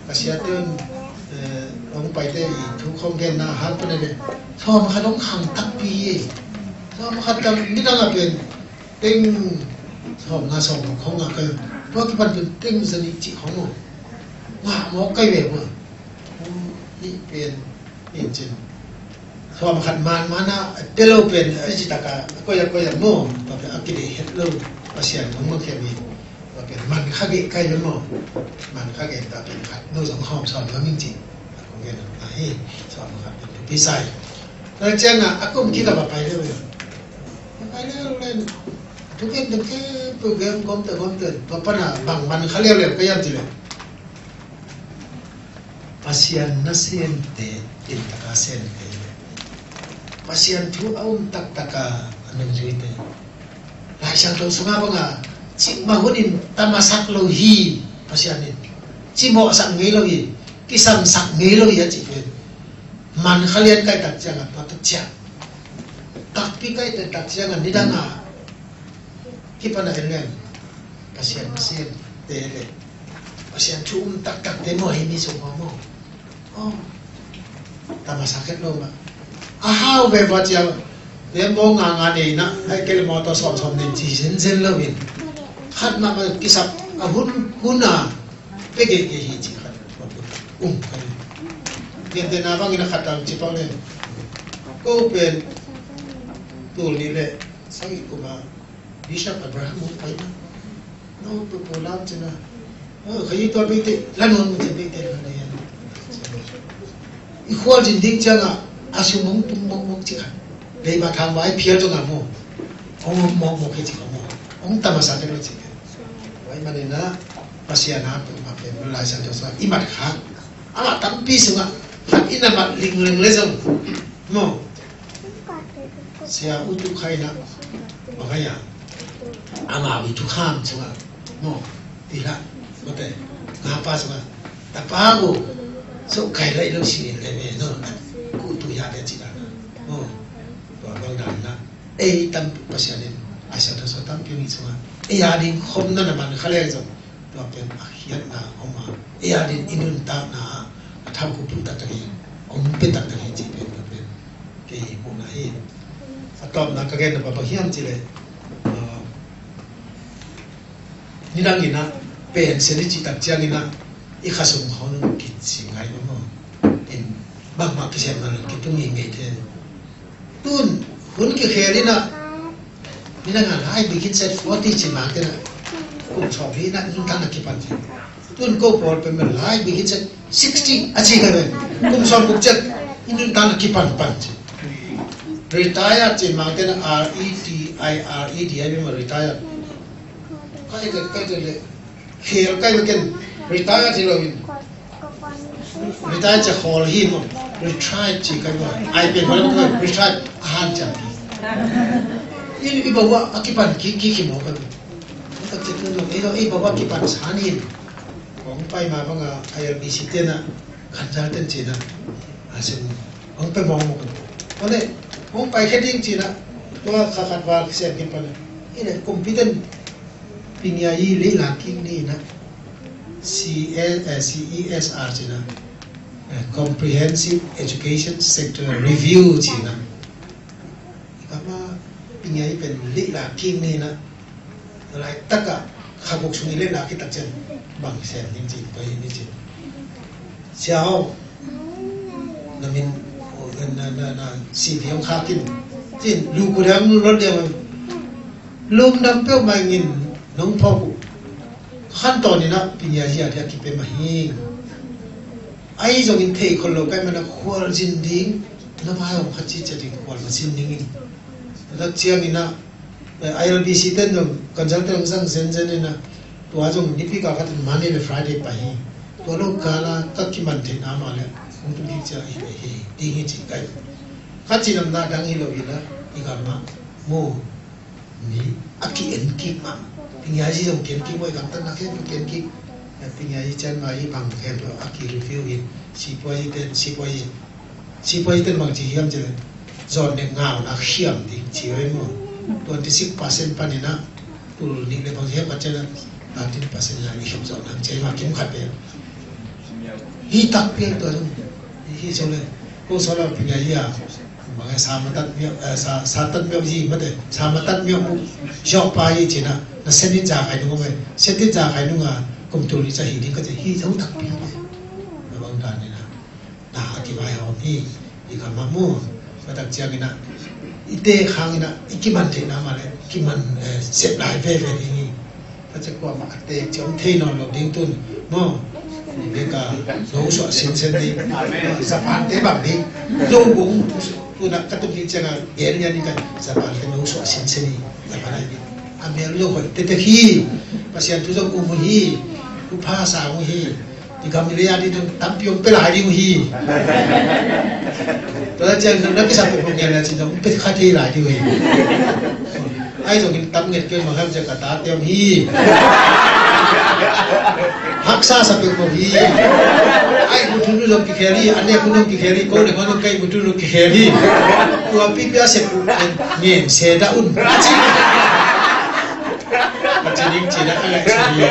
ka siate un Hong paite i thu khong genna hang pan le sawm khat hong khang takpi e. Sawm khat tam nidang a pen teng sawm nga sawm khong a kai. Tua kipan pen teng zani ci khong o. Nga mo kai ve mo. Ni pen in cin. Sawm khat man man a telo pen a ci taka koi a koi a mo. Tua pen a kide het lo. Pasian hong mang khem i. Tua pen man kha gei kai lo mo. Man kha gei ta pen khat no zong hawm sawm lo ming ci. Kong gen a hi. Sawm khat pen thupi sai. Tua ciang a a kum kik a ba pai lo. Pai lo len. Thu gen deng ke pu gen gom te gom te. Tua pan a bang man kha leu leu ka yam ci le. Pasian nasemte, inn taka semte. Pasian thu a um taktak a a nungzuite. Lai Siangtho sungah bangah cih mah hunin tamasak lo hi Pasian in. Cimawhsak ngei lo hi, kisamsak ngei lo hi a cih pen. Man kha lian kai tak ciangah tua tak ciang. Takpi kai tak ciangah nidang a kipana en lian. Pasian, Pasian te le. Pasian thu um taktak te maw, hei mi sung maw maw. Oh. Tamasa khet lo mah. A hau ve va cia. Ve maw nga nga nei na, ai kele maw to som som nei ci zen zen lo in. Khat mah mah kisap a hun hun a. Pe ge ge hi ci khat. Um khat. Gen te na bang in a khat tam ci pang le. Ko pen tul ni le. Sang i kuma. Bishop Abraham hong pai na. No, pu pu lam cina. Oh, khayi tua bete, la non mu cin bete la na yan. I khual cin ding ciang a, a sum hong tung mong mong cik a. Lei ba thang ba ai phial zong a mo. Hong mong mong ke cik a mo. Hong tamasa te lo cik a. Wai ma ne na, Pasian a pu ma pen, Lai Siangtho sa, i mat kha. Ama tampi sung a, khat in a mat ling ling le zong. Mo. Sia U Tu Khai na, bang a ya. Ama U Tu Kham sunga, mo, tila, mo te, nga pa sunga, tapa ko, so kai lai lo si le me no, ku tu ya de ci na, mo, tua bang dan na, ei tam Pasian in, a sa to so tam piu ni sunga, ei a ding khom na na man kha le zong, tua pen a khiatna om a, ei a din i nuntakna a thau ku pu taktak hi, om pe taktak hi ci pen tua pen kei hi muhna hi. A tawpna ka genna pa bang hiam ci le, ah, nidang ina pen se ni ci tak ciang ina i khasum khong kici ngai lo mo. In bangmah kisiamna lo kitung hi ngei the. Tun hun kikhel ina, nidang a lai bikhin set forty ci mang tena. Kum sawm hi ina nidang a kipan ci. Tun ko pawl pen lai bikhin set sixty a ci ka pen. Kum sawm buk cet nidang a kipan pan ci. Retire ci mang tena R E T I R E D I pen retire. Kai ka kai ka le. Khel kai ken retire ci lo in. Retire ci khol hi mo. Retire ci kai mo. Ai pen mo mo retire a han ciang ki. I i bawa a kipan ki ki ki mo kai. Ka ci lo i lo i bawa kipan san hin. Kong pai ma banga I R B C tena consultant cina. Asin kong pai mong mo kai. Kone kong pai khe ding cina. Tua kha khat wa kisian kipan. I le competent Pinyai leh la king ni na C E S R ci na, eh, Comprehensive Education Sector Review ci na. I kama pinyai pen leh la king ni na. Lai taka khabuk sung i leh la kitak cen bang sen ning ci pai ni ci. Siaho na min na na na si diang khakin cin lu ku diang lu diang. Lungdam peuhmah ingin nong phawk uh. Khantawn inah pinyazia dia kipe mah hi. Ahi zongin thei khol lo kai mana khualzin ding na vai hong khat cicet ding khual ma sin dingin. Dak cianginah I L B C ten zong consultant zang zenzen inah tua zong nipi kal khatin Monday le Friday pai hi. Tua lo kala ka kiman theihna mah le hong tung kik cia hi hi ding hi ci kai. Khat cinamna dang hi lo inah i kal mah mu. Ni a ki-en kik mah. Pinyazi zong ki-en kik mah, i gamtatna khempeuh ki-en kik. Pinyazi cian mah i bang khempeuh a ki-review in sipuazi ten, sipuazi, sipuazi ten bang ci hiam ci le. Zawn le ngauna khiam ding ci oi maw. Twenty six percent panin ah tul nih le bang hiam khat cian ah thirteen percent la i khiam zawn ang ci mah kim khat pe. Hi takpi tua zong hi sung le. Ko so la pi ngai hi a. Bang e sa matat miau, eh, sa, sa tat miau hi mate. Sa matat miau mu. Siok pa hi cina. Na senin za kai nung me. Senin za kai nung a. Kum tul ni sa hi ding ka ci hi zo takpi. Na bang dan ni na. Na a ki vai hom hi. I ka ma mu. Matak ciang ina. I te khang ina. I ki man te na ma le. Ki man, eh, sep lai ve ve ding hi. Ka cek kua mah a tek ciang thei nawn lo ding tun maw. Beka no suah sinsen ni. Japan te bang ni. Zo bung tuna ka tuk ni ciang a gen yan ni ka Japan te no suah sinsen ni. Japan ai ni. A mel lo hoi te te hi. Pasian tu zo um hi. Tu pha sa hi. I gam ni le a ni tu tampi ong pe lai ding hi. Tua ciang na kisa pe ong gen na ci ong pe kha thei lai ding hi. Ai zong in tam nget kei ma kham cia ka ta teu hi. Haksa sa pek ko hi. Ai mutun lu zong ki khel hi. Ane kun zong ki khel hi. Ko le ngon zong kai mutun lu ki khel hi. Tua pi pia se ku ngen se da un. Ci ding ci da ka le ci hi.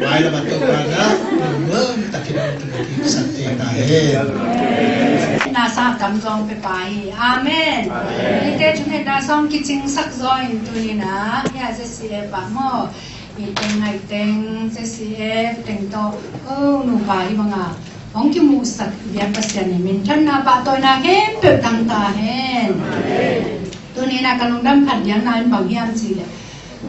Mai la ma to ka na. Mum takin ang tu ki sa te ta he. Na sa kam zong pe pa hi. Amen. Amen. Ite thungetna sawm kicingsak zaw in tuni na hi a Z C F ah maw. I teng ngai teng Z C F teng tawh ko nupa hi banga hong kimuhsak i biak Pasian i minthanna pahtawina khempeuh tang ta hen. Tuni na ka lungdam phat diakna in bang hiam cih leh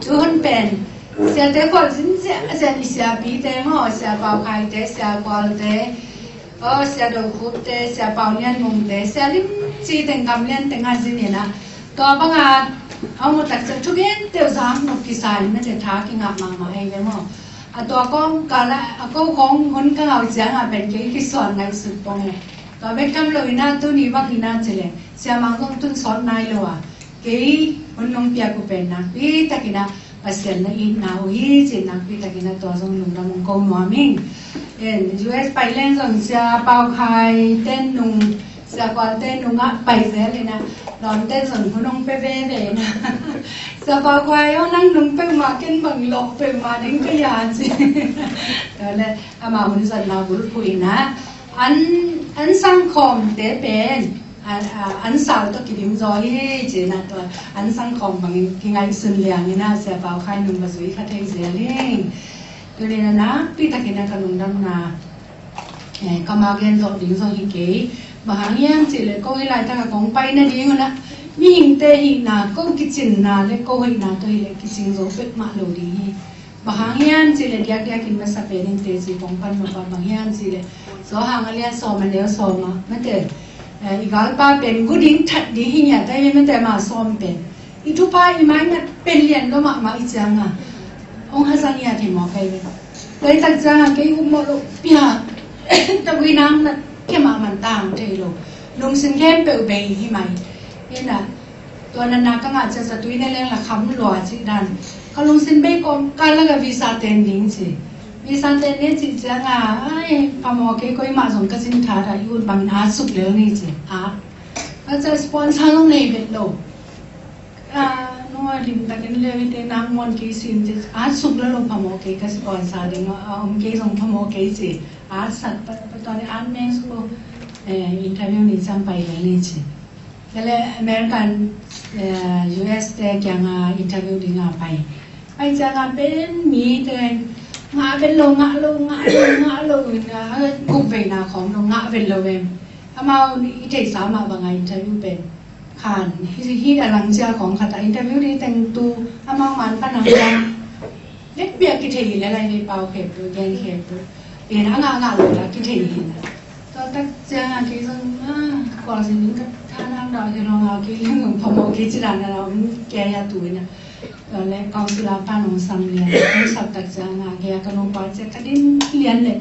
tu hun pen siate khual zin ziahziah i siapite maw, Sia Pau Khai te, Sia Kual te, aw, Sia Do Khup te, Sia Pau Nian Mung te, Sia Lim Ci teng kam lian teng a zin ina. Tua banga a mu taksa thugen teu zang nuk kisa in mate tha kingah mahmah ei ve maw. A tua kawng kala a ko khawng hun ka ngau ciang a pen kei kisuan ngai sut pong e. Tua bek kam lo ina tuni bang ina ci le Sia Mang zong tun sawt nai lo a. Kei hun nong piak uh pen nakpi takin a Pasian na itna uh hi ci nakpi takin a tua zong lungdam ong ko nuam ing. En, U S pai leng zong Sia Pau Khai ten nung, Sia Kual ten nung ah pai zel ina, lawm ten zong hun ong pe veve ina. Sia Pau Khai aw nang nung peuhmah ken bang lawh peuhmah ding ka ya ci. Tua le ama hun zatna bulphuh ina. An, an sangkhawmte pen an, a, an sau tawh kidim zaw hi ci na tua an sangkhawm bangin kingaihsun liang ina Sia Pau Khai nung va zui kha thei zel hi. Tuni na nakpi takin a ka lungdamna, eh, ka ma gen zawh ding zaw hi kei. Bang hang hiam cih leh ko hi laitak a kong pai nading un a mihingte hihna ko kicinna le ko hoihna tawh hi leh kicing zo peuhmah lo ding hi. Bang hang hiam cih leh diakdiak in masa pen in teci kong pan lo pa bang hiam cih leh Johan a lian sawm a neu sawm ah mate, eh, i galpa pen gu ding that ding hi ngiat a hi mate ma sawm pen i thupha i maingat pen lian lo mahmah i ciang a hong hazang ngiat hi mawk ahi ve. Laitak ciang a kei upmawh lo pia tabui nang na kemah man tang thei lo lungsim khempeuh bei hi mai. Ina Tua na na ka ngah ciang zatui ne leng la kham lua cih dan. Ka lungsim bei kawm ka lak a visa ten ding ci. Visa ten ne cih ciang a ai phamawh kei koimah zong ka zin khat a i ut bangin a suk lel ni ci. A a ca sponsor zong nei vet lo. A nua lim takin leu i te nang muan kei sin ci. A suk lel lo phamawh kei ka sponsor ding a om kei zong phamawh kei ci. A sat pa pa tua ne an meng suk lo. Eh, interview ni ciang pai lel ni ci. Kale American, eh, U S te kianga interview dinga pai. Pai cianga pen mite ngah vet lo, ngah lo, ngah lo, ngah lo, ina guk veina khawng lo, ngah vet lo em. Amau i theihsa mah banga interview pen khan hi, hi a lang cia khawng khata interview ding teng tu amau man pan ang ciang. Vet bia kithei hi le lai vei pau khep tu, gen khep tu. Ina ngah ngah lo la kithei hi na. Tua tak cianga kei zong, ah, kuang sin ding ka tha nang dau hi lo nga kei leng zong phamawh kei ci dan a lau min kei a tu ina. Tua le council a pan hong sam lian, hong sap tak cianga kei a ka nupa cia ka din lian le.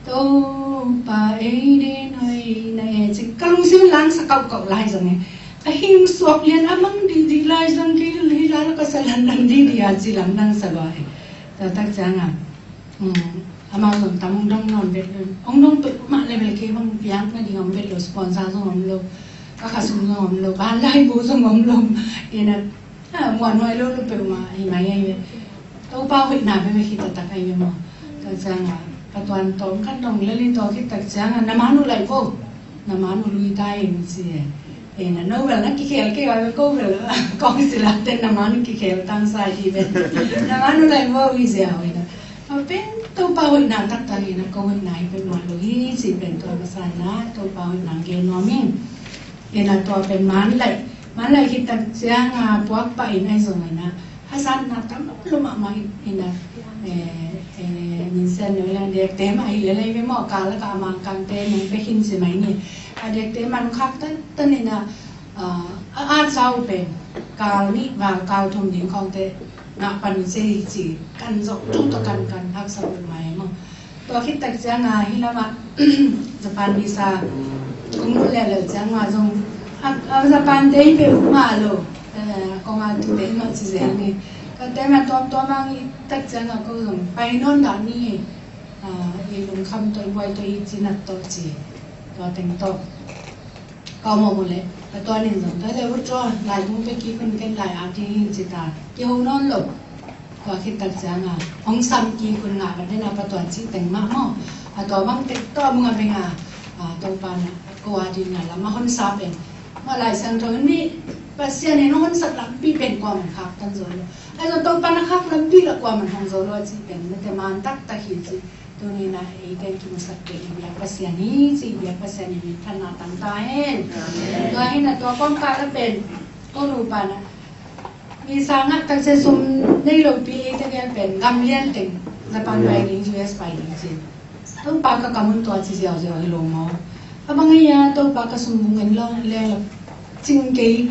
Topa ei din hoi na e ci ka lungsim lang sa kauh kauh lai zong e. A hing suak lian a mang dih dih lai zong kei hi lai la ka sa lan lan dih dih a ci lam dang sa lua e. Tua tak cianga. Amau zong tam hong dong nawn vet lo. Hong dong peuhmah le bel kei bang piak nading om vet lo, sponsor zong om lo. Ka khasum zong om lo, ka laibu zong om lo. Ina, ah, muanhuai lo lo peuhmah hi mai ahi ve. Topa hoihna bek bek hi taktak ahi ve maw. Tua cianga Patuan tawm khat dong lel in tua khit tak ciangin na man uh laih vo. Na man uh lui ta in ci e. E na no bel na kikhel kei a ko bel kong sila te na man uh kikhel tang sa hi bel. Na man uh laih vo i ziau i na. A pen Topa hoihna taktak hi na ko hoihna hi pen mah lo hi ci pen tua masa na Topa hoihna gen nuam in. Ina tua pen man laih man laih khit tak ciang a puak pah in ai zong ina a zatna tam lo mahmah ina. Min sian no leng dekte mah hi lelei ve maw kal a ka mang kangte nong pe khin si mai ni. A dekte man khak tan tan ina a a sau pen kal nih val kal thum ding khawngte ngah pan se hi ci kan zok tung to kan kan haksa uh mai maw. Tua khit tak ciang a hi lamah Japan visa kong lut lehlel ciang a zong a Japan te hi peuh mah lo. Kong a tu te hi mah ci zel ni. Ka te mah tuamtuam a hi tak ciang a ko zong pai nawn dah ni. I lungkham tawh i buai tawh i cinat tawh ci tua teng tawh. Ka mawh mu le ka tuan in zong ta le ut tua lai kong pe kik hun ken lai a ti hi ci ta kiho nawn lo. Tua khit tak ciang a hong sam kik hun ngah ka den a patuan cih teng mah maw. A tua bang tek tua mung a beng a Topa na ko a ding a lam a hon sa pen. Mah Lai Siangtho in mi Pasian in hong hon sak lampi pen kua man khak tan zo lo. Ai zo Topa na khak lampi la kua man hong zo lo a cih pen na te man taktak hi ci. Tuni na ei ken kimusak pen i biak Pasian hi ci i biak Pasian in min phatna tang ta hen. Tua hi na tua kong ka la pen ko nupa na. Visa ngah tak se sum nei lo pi ei tegel pen gam lian teng Japan pai ding U S pai ding ci. Topa ka kamun tua ci ziau ziau hi lo maw. A bang ei a Topa ka sum bung en lo leng la cing kei.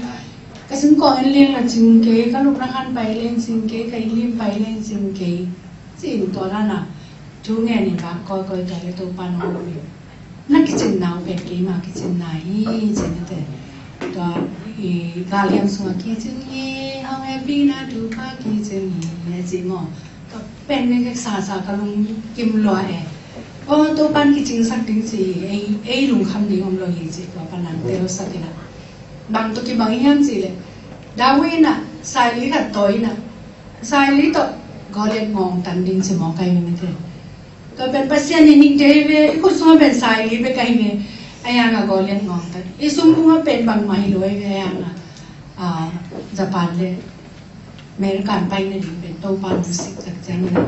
Ka singkawng en leng la cing kei ka lupna khan pai leng cing kei ka inn lim pai leng cing kei. Ci in tua dan a thu ngen in ka kawikawi tua le Topa nong lo in. Na kicinna uh pen keima kicinna hi ci na te. Tua i galhiam sungah kicin hi hong e pi na tu pa kicin hi a ci maw. Tua pen ne kek sasa ka lung kim lua e. Aw Topan kicingsak ding ci hi ei lungkham ding om lo hi ci tua panang telsak in a. Bang tua kibang hiam ci le Dawi in a saili khat tawi in a saili tawh Goliath ngawng tan ding ci maw kai ni mite. Tua pen Pasian in hing thei ve i khut sungah pen saili bek ahi ve. A yang a Goliath ngawng tan i sumbung a pen bangmah hi lo ahi ve a yang a Japan le American pai na ding pen Topa musik tak ciang in a.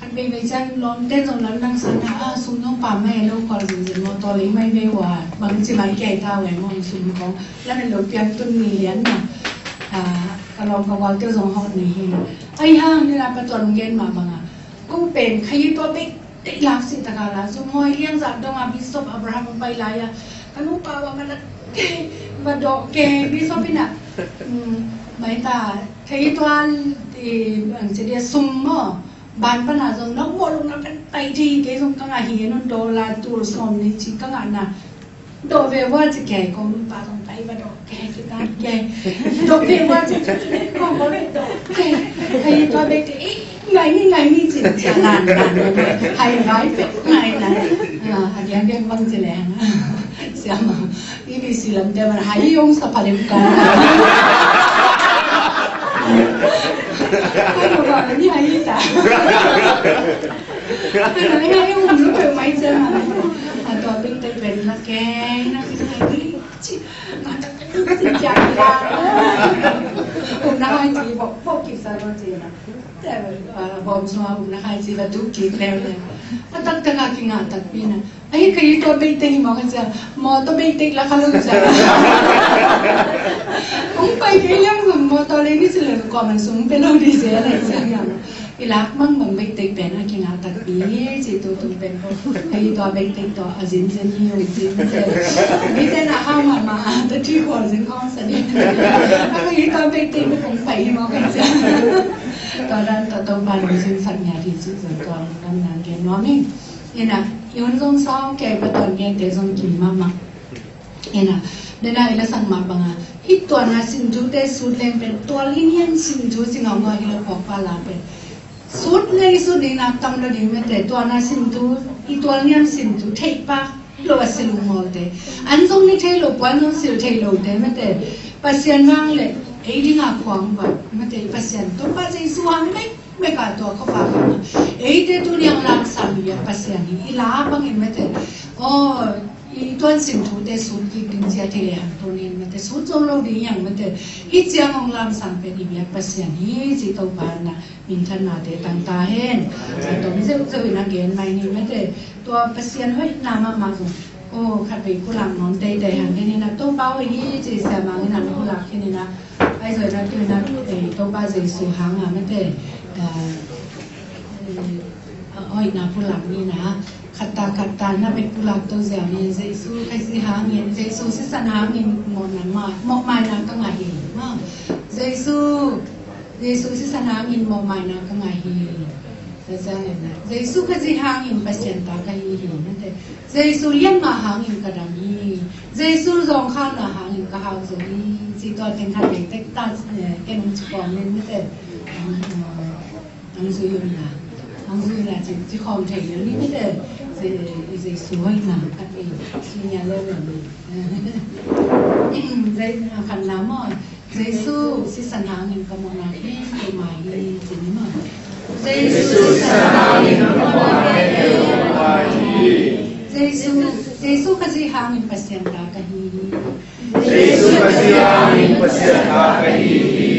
Kan bei bei ciang lawm ten zong lam dang sang a sum nong pa mai lo kol zin zin maw taw lei mai ve ua bang ci mai kei ta ve maw sum kong lam en lo piang tun ni lian na. Ka lawm ka gual teu zong hawt ni hi. Ai hang ni la patuan gen mah bang a. Ko pen khayi tua bek te lak si taka la zu moi liang zat dong a Bishop Abraham pai lai a ka nu pa wa ma la ke ba do ke Bishop ina. Mai ta khayi tua ti ang ci dia sum mo ban pana zong nong mo lung na kan pai ti ke zong ka nga hi nun do la tu som ni ci ka nga na. Dawh ve vua ci kei kong pa kong kai va dawh kei kita kei. Dawh ve vua ci kong kong dawh kei. Kai tua ve kei ngai ni ngai ni ci ci a lan lan hai ngai pe ngai na. A diang diang bang ci leng siama. I bi si lam te man hai ong sa pha dem ka. Hai ong ba ni hai ta. Hai hai ong lu pe mai ci ma. A tua pin te pen la kei na. Ci, ngah taktak ci kiang kiang. Umna hai ci bok bok kisa lo ci na. Te bom sua umna hai ci la tu kik leu leu. A taktak a kingah takpi na. Ai ka i tua beitek hi mawk a cia. Mawtaw beitek la kha lo cia. Kong pai kei liang motor lei ni ci leu kua man sung pe lo ni cia lei cia. I lak mang bang beitek pen a kingah takpi hi ci tu tu pen ko. Hei tua beitek tua a zin zin hi ung ci mite. Mite na hau mahmah a ta tui khual zin khawng sa ni. A ko hei tua beitek mi kong pai hi mawk a cia. Tua dan tua Topa nong zin sak nia ti ci zon tua lam nang gen nuam hi. Ina i hun zong sau kei pa tuan gen te zong kim mahmah. Ina dena i la sak mah banga hih tuana sinthu te sut leng pen tual i nian sinthu ci ngaungau hi lo phawk pa la pen sut leng i sut ding nak tam lo ding mete tuana sinthu i tual nian sinthu theih pa lo a si lungmawlte an zong ni thei lo puan zong sil thei lo te mete Pasian vang le ei dinga khuang va mete Pasian Topa Jesu hang bek Meka tua khuafa kha. Eite tuni a hong lamsang i biak Pasian hi, i la bangin mate. Aw, i tuansin thute sut kik ding ciat hi lehang tuni in mate. Sut zo lo ding hi hang mate. Hih ciang hong lamsang pen i biak Pasian hi ci Topa in a minthanna te tang ta hen. Sa tom zeuh zeuh in a gen mai ni mate. Tua Pasian hoihna mahmah zong. Aw, khat vei pulak nawn teitei hang khin in a Topa hoih hi ci siamang in a pulak khin in a. Ahi zongin a tu in a, eh, Topa Jesu hang a mate. Ah, eh, hoihna pulak ni na. Khat ta khat ta na bek pulak to ziau ni. Jesu Khazih hangin, Jesu sisan hangin mawhna ma, mawhmaina ka ngah hi. Ma, Jesu, Jesu sisan hangin mawhmaina ka ngah hi. Jesu Khazih hangin Pasian ta ka hi hi. Mate. Jesu liamma hangin ka dam hi. Jesu zawngkhalna hangin ka hau zo hi. Ci tua teng khat vei tek ta, eh, ken ci khawm ning mate. Ang zui un la. Ang zui un la ci, ci khawm thei lo ni mate. Je-, Jesu hoihna khat vei. Ci nia lo lo ni. Zai khat na maw. Jesu sisan hangin ka mawhna hi, ka mai hi, ci ni maw. Jesu sisan hangin ka mawhna hi, ka mai hi. Jesu, Jesu Khazih hangin Pasian ta ka hi hi. Jesu Khazih hangin Pasian ta ka hi hi.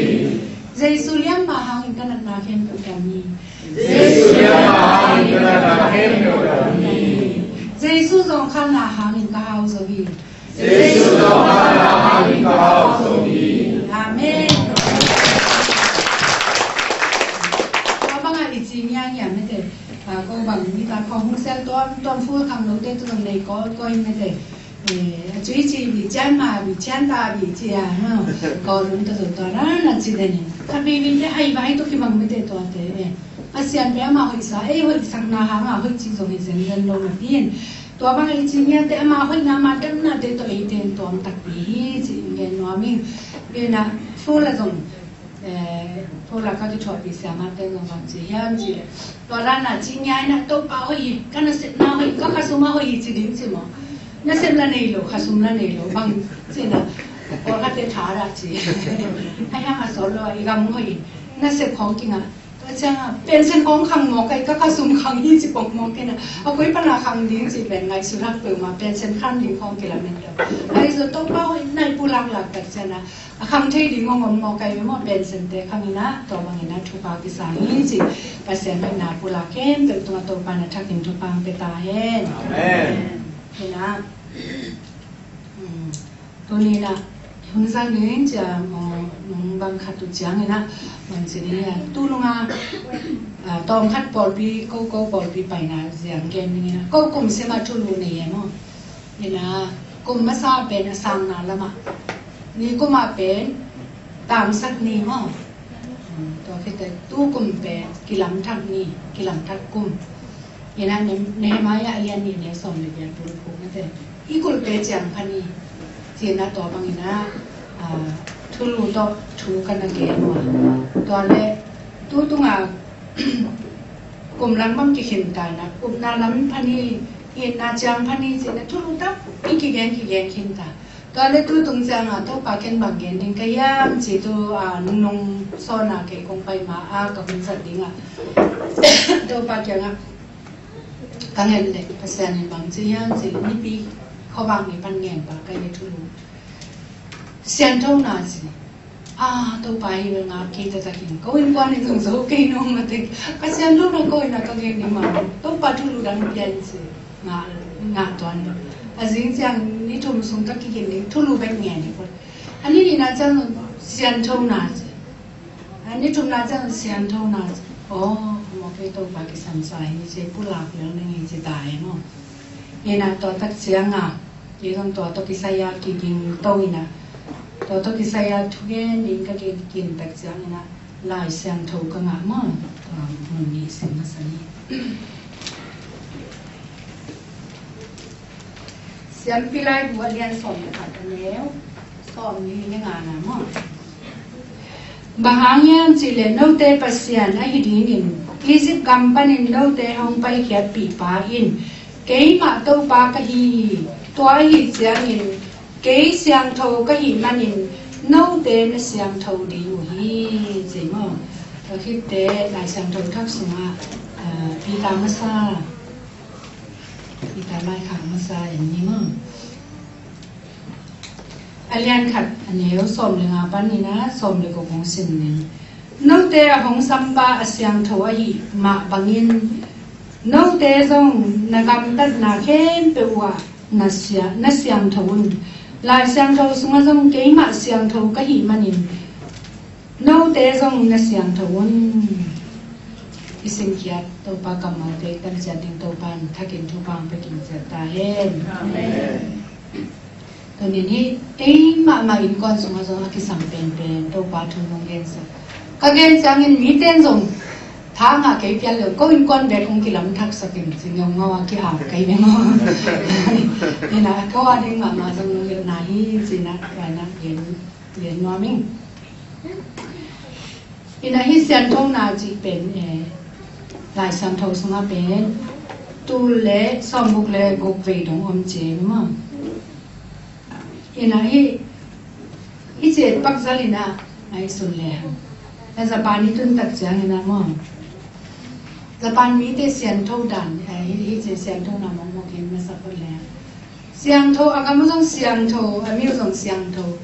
Jesu liamma hangin ka natna khempeuh dam hi. Jesu liamma hangin ka natna khempeuh dam hi. Jesu zawngkhalna hangin ka hau zo hi. Jesu zawngkhalna hangin ka hau zo hi. Amen. Tua bangah i ci ngiangia mate. Ah, ko bang ni ta khong hong sel tuam, tuam ful khang lo te tu zong nei ko, ko in mate. Eh, a cui ci bi cian ma, bi cian ta bi ci a, no. Ko lung ta zo tua na, na ci den in. Khat bi bi te hai bai to kibang mate tua te, eh. Pasian pen ama hoihsa, ei hoihsakna hanga hoih ci zong hi zenzen lo napi in. Tua bang ei ci ngiate ama hoihna ama damnate tawh eite in tuam takpi hi ci in gen nuam ing. Bina fula zong, eh, fula ka kithuahpih siamate zong bang ci hiam ci leh. Tua dana ci ngia ina Topa hoih hi, ka nasepna hoih hi, ka khasum a hoih hi ci ding ci maw. Nasep la nei lo, khasum la nei lo, bang ci na. Pawlkhatte tha dah ci. Hai hang a sawt lo a i gam hoih hi. Nasep khawng kingah. Tua ciangah, pension khawng khang mawk a, i ka khasum khang hi ci pawng mawk kei na. A koi pana khang ding ci pen ngaihsut hak peuhmah, pension khang ding khawng kilamen lo. Ahi zong Topa hoih nai pulak lak tak ciangah, a khang thei ding hong om mawk a, i maw pension te khang ina, tua bang ina thupha kisang hi ci. Pasian hoihna pulak khempeuh tungah Topa na thakin thupha hong pia ta hen. Amen. Ina. Hmm. Tuni na, hun zang ni cia, nung bang khat tu ciang ina, bang ci ni a, tu nung a, a, tawm khat pawlpi, ko, ko pawlpi paina ziang gen ni ina, ko kum sima thulu nei e maw. Ina, kum masa pen a sangna lama. Ni kuma pen, tangsak ni maw. Hmm, tua khit teh, tu kum pen, kilamthak ni, kilamthak kum. Ina, Ne-, Nehemiah a lian nih ne sawm le giat bul phuk na te. I kulh te ciang kha ni. Cina tua bangina, ah, thulu tawh thu ka na gen ua. Tua le, tu tunga, kum lam bang kikhin ta na, upna lam pha ni, itna ciang pha ni, cina thulu tam, i kigen, kigen khin ta. Tua le tu tung cianga Topa ken bang gen ding ka hiam ci tu, a, nungnung sawna kei kong pai ma a ka hun zat dinga Topa kianga ka ngen le Pasian in bang ci hiam ci le nipi khuavak ni pan ngen pa ka le thulu. Sianthona ci. A, Topa hi bel ngak kei taktakin ko innkuan in zong zo kei nuam matek. Ka sianthona ko ina ka gen ding ma Topa thulu dang pian ci. Ngah, ngah tuan lo. A zing ciang ni thum sung ka kigen ding thulu bek ngen hi put. A ni nihna ciang sianthona ci. A ni thumna ciang sianthona ci. Aw, maw kei Topa kisamsa hi ci pulak lel ning hi ci ta hi maw. Ina tua tak cianga, kei zong tua tawh kisai a kiging to ina. Tua tawh kisai a thugen ding ka kikin tak ciang ina. Lai Siangtho ka ngah maw? Tua mun nih sim masa ni. Siampi Laibu a lian sawm le khat a neu sawm nih le ngana maw? Bang hang hiam cih leh note Pasian ahi dingin Egypt gam panin note hong paikhiatpih pa in keimah Topa ka hi hi. Tua ahi ciangin kei siangtho ka hih manin note na siangtho ding uh hi, ci maw? Tua khitte Lai Siangtho Thak sungah, ah, Peter masa, Peter laikhak masa en ni maw. A lian khat a neu sawm le nga panin a sawm le guk hong sim ning. Note a hong sampa a siangtho ahih mah bangin note zong na gamtatna khempeuh uh ah na sia-, na siangtho un. Lai Siangtho sungah zong keimah siangtho ka hih manin note zong na siangtho un. I simkhiat Topa kammalte i tanciat ding Topa in thakin thupha hong pia kim ciat ta hen. Amen. Tuni in hi ei mahmah innkuan sungah zong a kisam penpen Topa thu nong gensak. Ka gen ciangin mite in zong tha ngah kei pial lo, ko innkuan bek hong kilam thaksak in ci ngeungau a ki-ap kei bek maw. Ina ko a ding mahmah zong nong gelhna hi ci-in a, ina gen, gen nuam ing. Ina hi sianthona cih pen, eh, Lai Siangtho sungah pen tul le sawmguk le guk vei dong om ci maw. Ina hi, hi ci pakzal ina, ai sun le hang. Na Japan i tun tak ciang ina maw. Japan mite siangtho dan, eh, hi, hi ci sianthona mawkmawk in na sa phot le hang. Siangtho, a gam uh zong siangtho, a mi uh zong siangtho.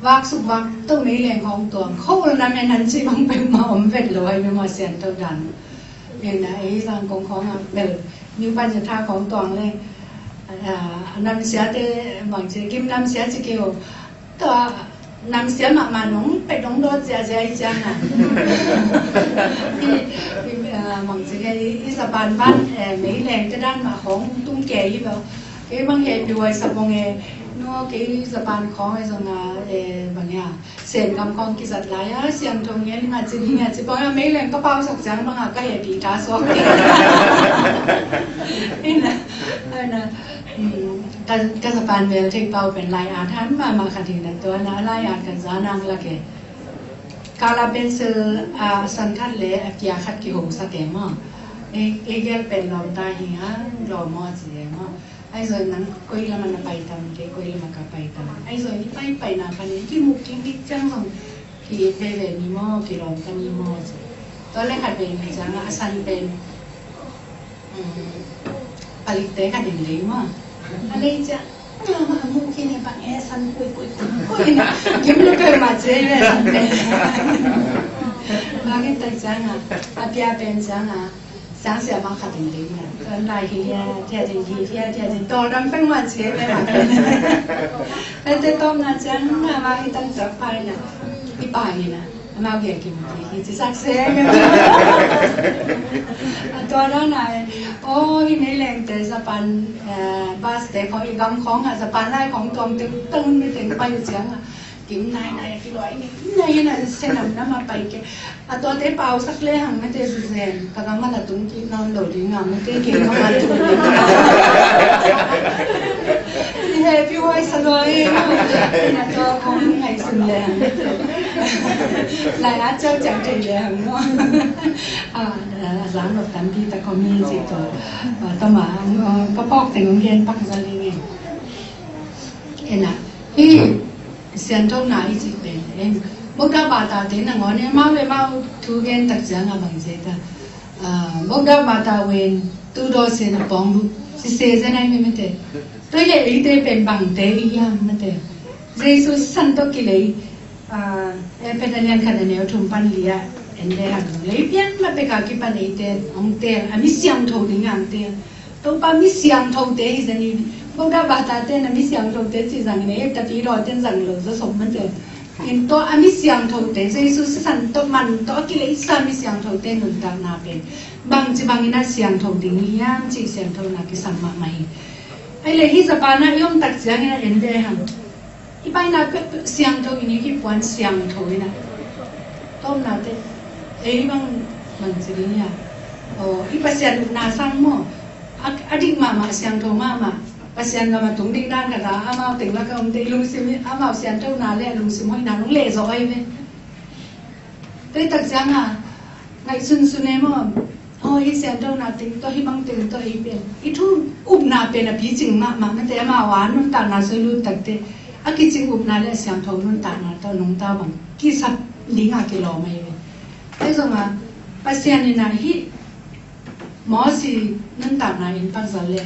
Vak suk vak to meileng hong tuang. Kho ul nam en han cih bang peuhmah om vet lo ai, mimah siangtho dan. Ina ei Zangkong khawng ah bel New Pajatha khawng tuang leng, ah, namsiate bang ci, gim namsia ci kei uh. Tua namsia mahmah nong pet nong dawt ziahziah i ciang ah. I, i, ah, bang ci kei, i Japan ban, eh, meileng te dan mah khawng tung kei hi bel. Kei bang hehpih huai sa bang e, no, kei Japan khawng e zong a, eh, bang e a, Sen gam khawng kizat lai a, siangtho ngen ing a ci ding a ci bang a, meileng ka pausak ciang bang a ka hehpih tha suak. Ina, ina, mm, ka, ka Japan vel thei pau pen lai at han mahmah khat hi na tua na lai at kan za nang lak e. Color pencil a san khat le a kia khat kiho sak e maw. E, e gel pen lawm ta hi a, lawm maw ci e maw. Ahi zongin nang koi lam ah na pai tam, kei koi lam ah ka pai tam. Ahi zongin i paipaina panin kimu kimik ciang zong ki-it veve ni maw, kilawm ta ni maw ci. Tua le khat vei ni ciang a san pen, um, palikte khat in lei maw. A lei ciang a mu khin e bang e san kuikui kuikui na. Gim lua peuhmah ci e san pen. Bang e tak ciang a, a pia pen ciang a. Sang siamah khat in ding a, tuan lai hi hia, thiat in hi hia, thiat in tawl dang peng wan sia peng wan. Tete tawpna ciang amau hi tan tak pai na, i pai na, amau gel kim hi, hi ci sak se. A tua dan a, o, hi meilengte Japan, eh, bus te khawng i gam khawng a Japan lai khawng tuang teng teng mi teng pai uh ciang a. Kim nai nai a kiluai ni nai na se nam nam a pai ke. A tuate pausak le hang mete zu zen. Ka gam a na tung kik nawn lo ding a mete ke gam a tung. I hehpih huai sa lua e. Na tua kong ngaihsun le hang. Lai a ciau ciau thei le hang maw. A, a zang lo tampi ta kong hi ci tua. A, tama, a, ka pawk teng ong gen pak za ling e. Ena, hi sianthona i cih pen, em, Buddha bata te nangawn, em, amau le amau thu gen tak ciang a bang ci ta. Ah, Buddha bata wen tu daw sen a pawng bu, si se zen ai mi mete. Tua le eite pen bangte i hiam mete. Jesu san tawh kilei, ah, Efesa lian khat a neu thum pan li ah en le hang. Lei pian ma pek a kipan eite ong teel, a mi siangtho ding a ong teel. Topa mi siangthote hi zang hi. Buddha bata te na mi siangthote ci zang hi, e tapi daw ten zang lo zaw som mate. In tua a mi siangthote, Jesu sisan tawh man tawh a kileisa mi siangthote nuntakna pen bangci bangin a siangtho ding hiam cih siangthona kisam mahmah hi. Ai le hi Japan ah i om tak ciangin a en ve hang. I paina peuhpeuh siangtho in i kipuan siangtho in a. Tawpna te ei bang, bang ci ding ia. Aw, i Pasian upna sang maw. A, a dik mahmah, siangtho mahmah. Pasian gam a tung ding dan khat a amau teng lak a omte i lungsim hi, amau sianthona le a lungsim hoihna nong lehzawh ahi ve. Tua hi tak ciang a ngaihsunsun e maw. Aw, hi sianthona teng tawh, hi bang teng tawh ei pen i thu upna pen a picing mahmah mate, amau a nuntakna soi lut takte a kicing upna le a siangtho nuntakna tawh nungta bang kisap ding a kilawm ahi ve. Ahi zongin Pasian in ah hih Mosi nuntakna in pakzal le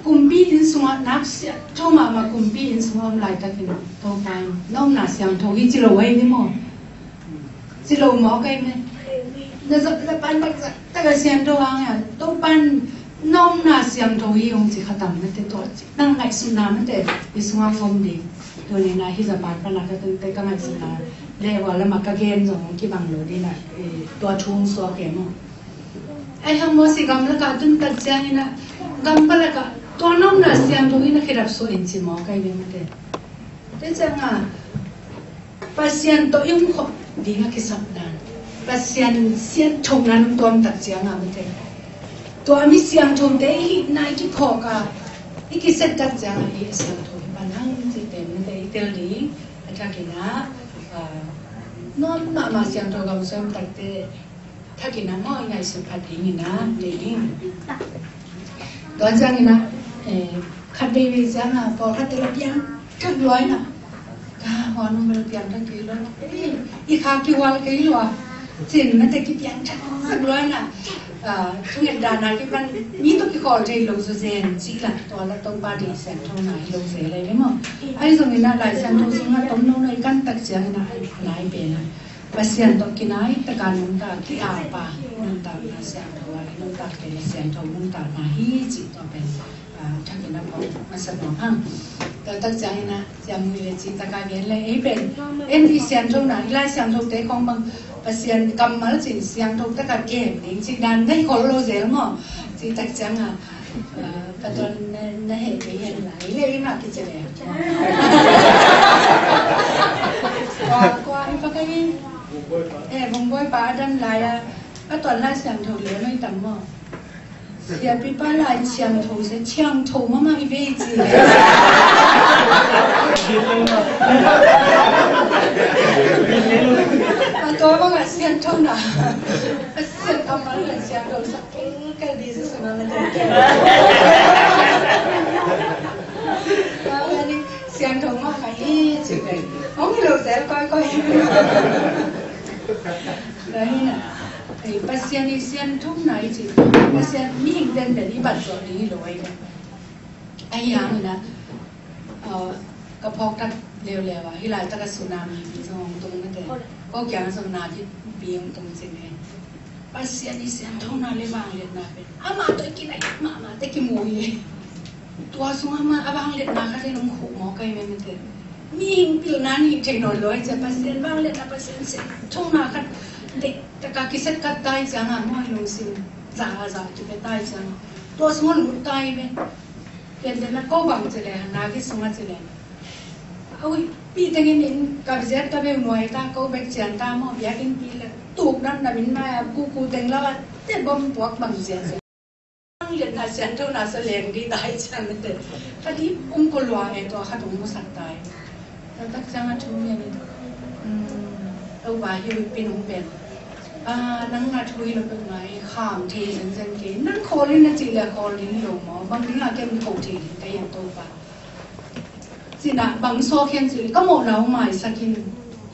kumpi inn sungah nak siangtho mahmah, kumpi inn sungah om laitakin Topa in na omna siangtho hi ci lo ahi ve maw? Ci lo maw, kai me? Na zat na pan bang zat taka siangtho hang a, Topa in na omna siangtho hi hong ci kha tam na te, tua ci nang ngaihsutna mate i sungah om ding. Tuni na hih Japan pana ka tun te ka ngaihsutna le hua lama ka gen zong kibang lo ding na, eh, tua thu hong suak e maw? Ahi hang Mosi gamlakah tun tak ciangin ah, gamlakah tua na omna siangtho in na khedap suah in ci maw, kai ve mate? Te ciangin ah Pasian tawh i om khop ding a kisapna, Pasian sianthona nung tuam tak ciangin ah mate, tua mi siangthote i hihna i kiphawk a, i kiset tak ciangin ah i siangtho hi pan hang cihte mate i tel ding. A thakin ah, ah, na om mahmah siangtho gamsem takte thakin ah maw i ngaihsut phat dingin ah nei ding. Tua ciangin ah, eh, khat veivei ciangin ah pawlkhatte la piang thak lua in ah, ka hua nung bel piang thak kei lua, eh, i kha kihual kei lua, cin mate kipiang thak lua in ah, ah, thunget dan a kipan mi tawh kikhawl thei lo zawzen cih la, tua la Topa deih sianthona hi lo zel lai ve maw? Ahi zongin ah Lai Siangtho sungah tomno na i kan tak ciangin ah, nai pen ah Pasian tawh kinai taka nuntak, ki-ap a nuntakna siangtho a, i nuntakte siangtho nuntakna hi cih tua pen, ah, thakin a phawk masa nuam hang. Tua tak ciangin ah ciang mui le cih taka gen le ei pen en i siangthona, i Lai Siangthote khong bang Pasian kammal cin siangtho taka gen ding cih dan na hi khol lo zel maw? Cih tak ciangin ah, ah, ka tuan na, na heh kei hen lai le i mah kici le. Kua, kua i pa ka hi. Eh, Bungbawi pa a dan lai a, a tuan Lai Siangtho le noi tam maw? Siapipa Lai Siangtho se, siangtho mahmah i vei ci. A tua bangah siangthona, a siangtho mahmah Lai Siangtho sa. Kal di sa sungah na tengke. Kau ni siangtho mah ka hi cih pen hong hi lo zel koikoi. Tua hi na, ei, Pasian i sianthona i cih, Pasian mihing tenten i bat zawh ding hi lo ahi ve. Ahi hangin ah, uh, ka phawk tak leuleu a, hih laitak a tsunami pi zong hong tung mate. Ko kiang zong na pi, pi hong tung cin e. Pasian i sianthona le vangliatna pen amah tawh i kinai mahmah te kimu hi. Tua sungah amah a vangliatna khat in hong khuh mawk ahi ve mate. Mihing pilna nih theih nawn lo ahi ciah Pasian vangliatna, Pasian sianthona khat deih taka kiset khat ta hi ciangah maw i lungsim zahzah kipia ta hi ciangah tua sungah lut ta hi ve. Pianpian na ko bang ci le, na ki sungah ci le. Au, pi tengin in ka ziat ka beu nuai ta, ko bek cian ta maw, biakinn pi le tuk dam dam in mai a, kuku teng la te bom puak bang ziat. Vangliatna sianthona sa leng di ta hi cian mate. Ka di um ko lua e tua khat um musak ta hi. Tua tak ciangah thu ngen in, um, Topa hi ui pin hong pen. Ah, nang na thu hi lo pek ngai, kham thei zenzen kei. Nang khawl in na cih le khawl ding hi lo maw? Bang ding a kem kho thei ding ka hian Topa. Cina bang sawk hian cih le ka mawhna hong maisak in.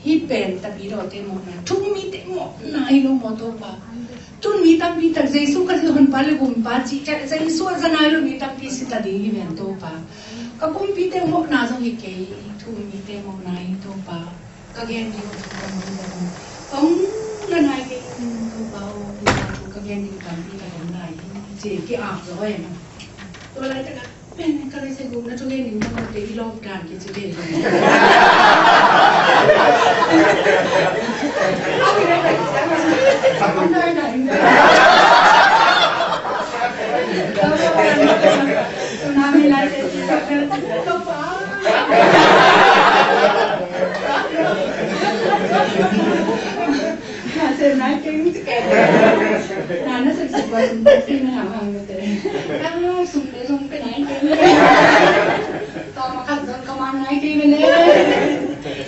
Hih pen tapi dawte mawhna, thu mite mawhna hi lo maw Topa? Tun mi tampi tak Jesu Khazih honpa le gumpa cih tak Jesu a za nai lo mi tampi si ta ding hi ven Topa. Ka kumpite mawhna zong hi kei, thu mite mawhna hi Topa. Ka gen ding a thu ka mawhna zong. Kong la nai kei Topa aw, ka gen ding tampi tak om lai hi. Ci ki-ap lo em. Tua laitak a Pen ka lei se guk na thu gen in ka te i lawk dan kici ve. Tsunami lai te ci ka pen. Na sem nai keng ci keng. Na na sem sem kua sum te si na hang hang te. Ka sum te sum te nai keng. Tawm a khat zong ka man nai keng le.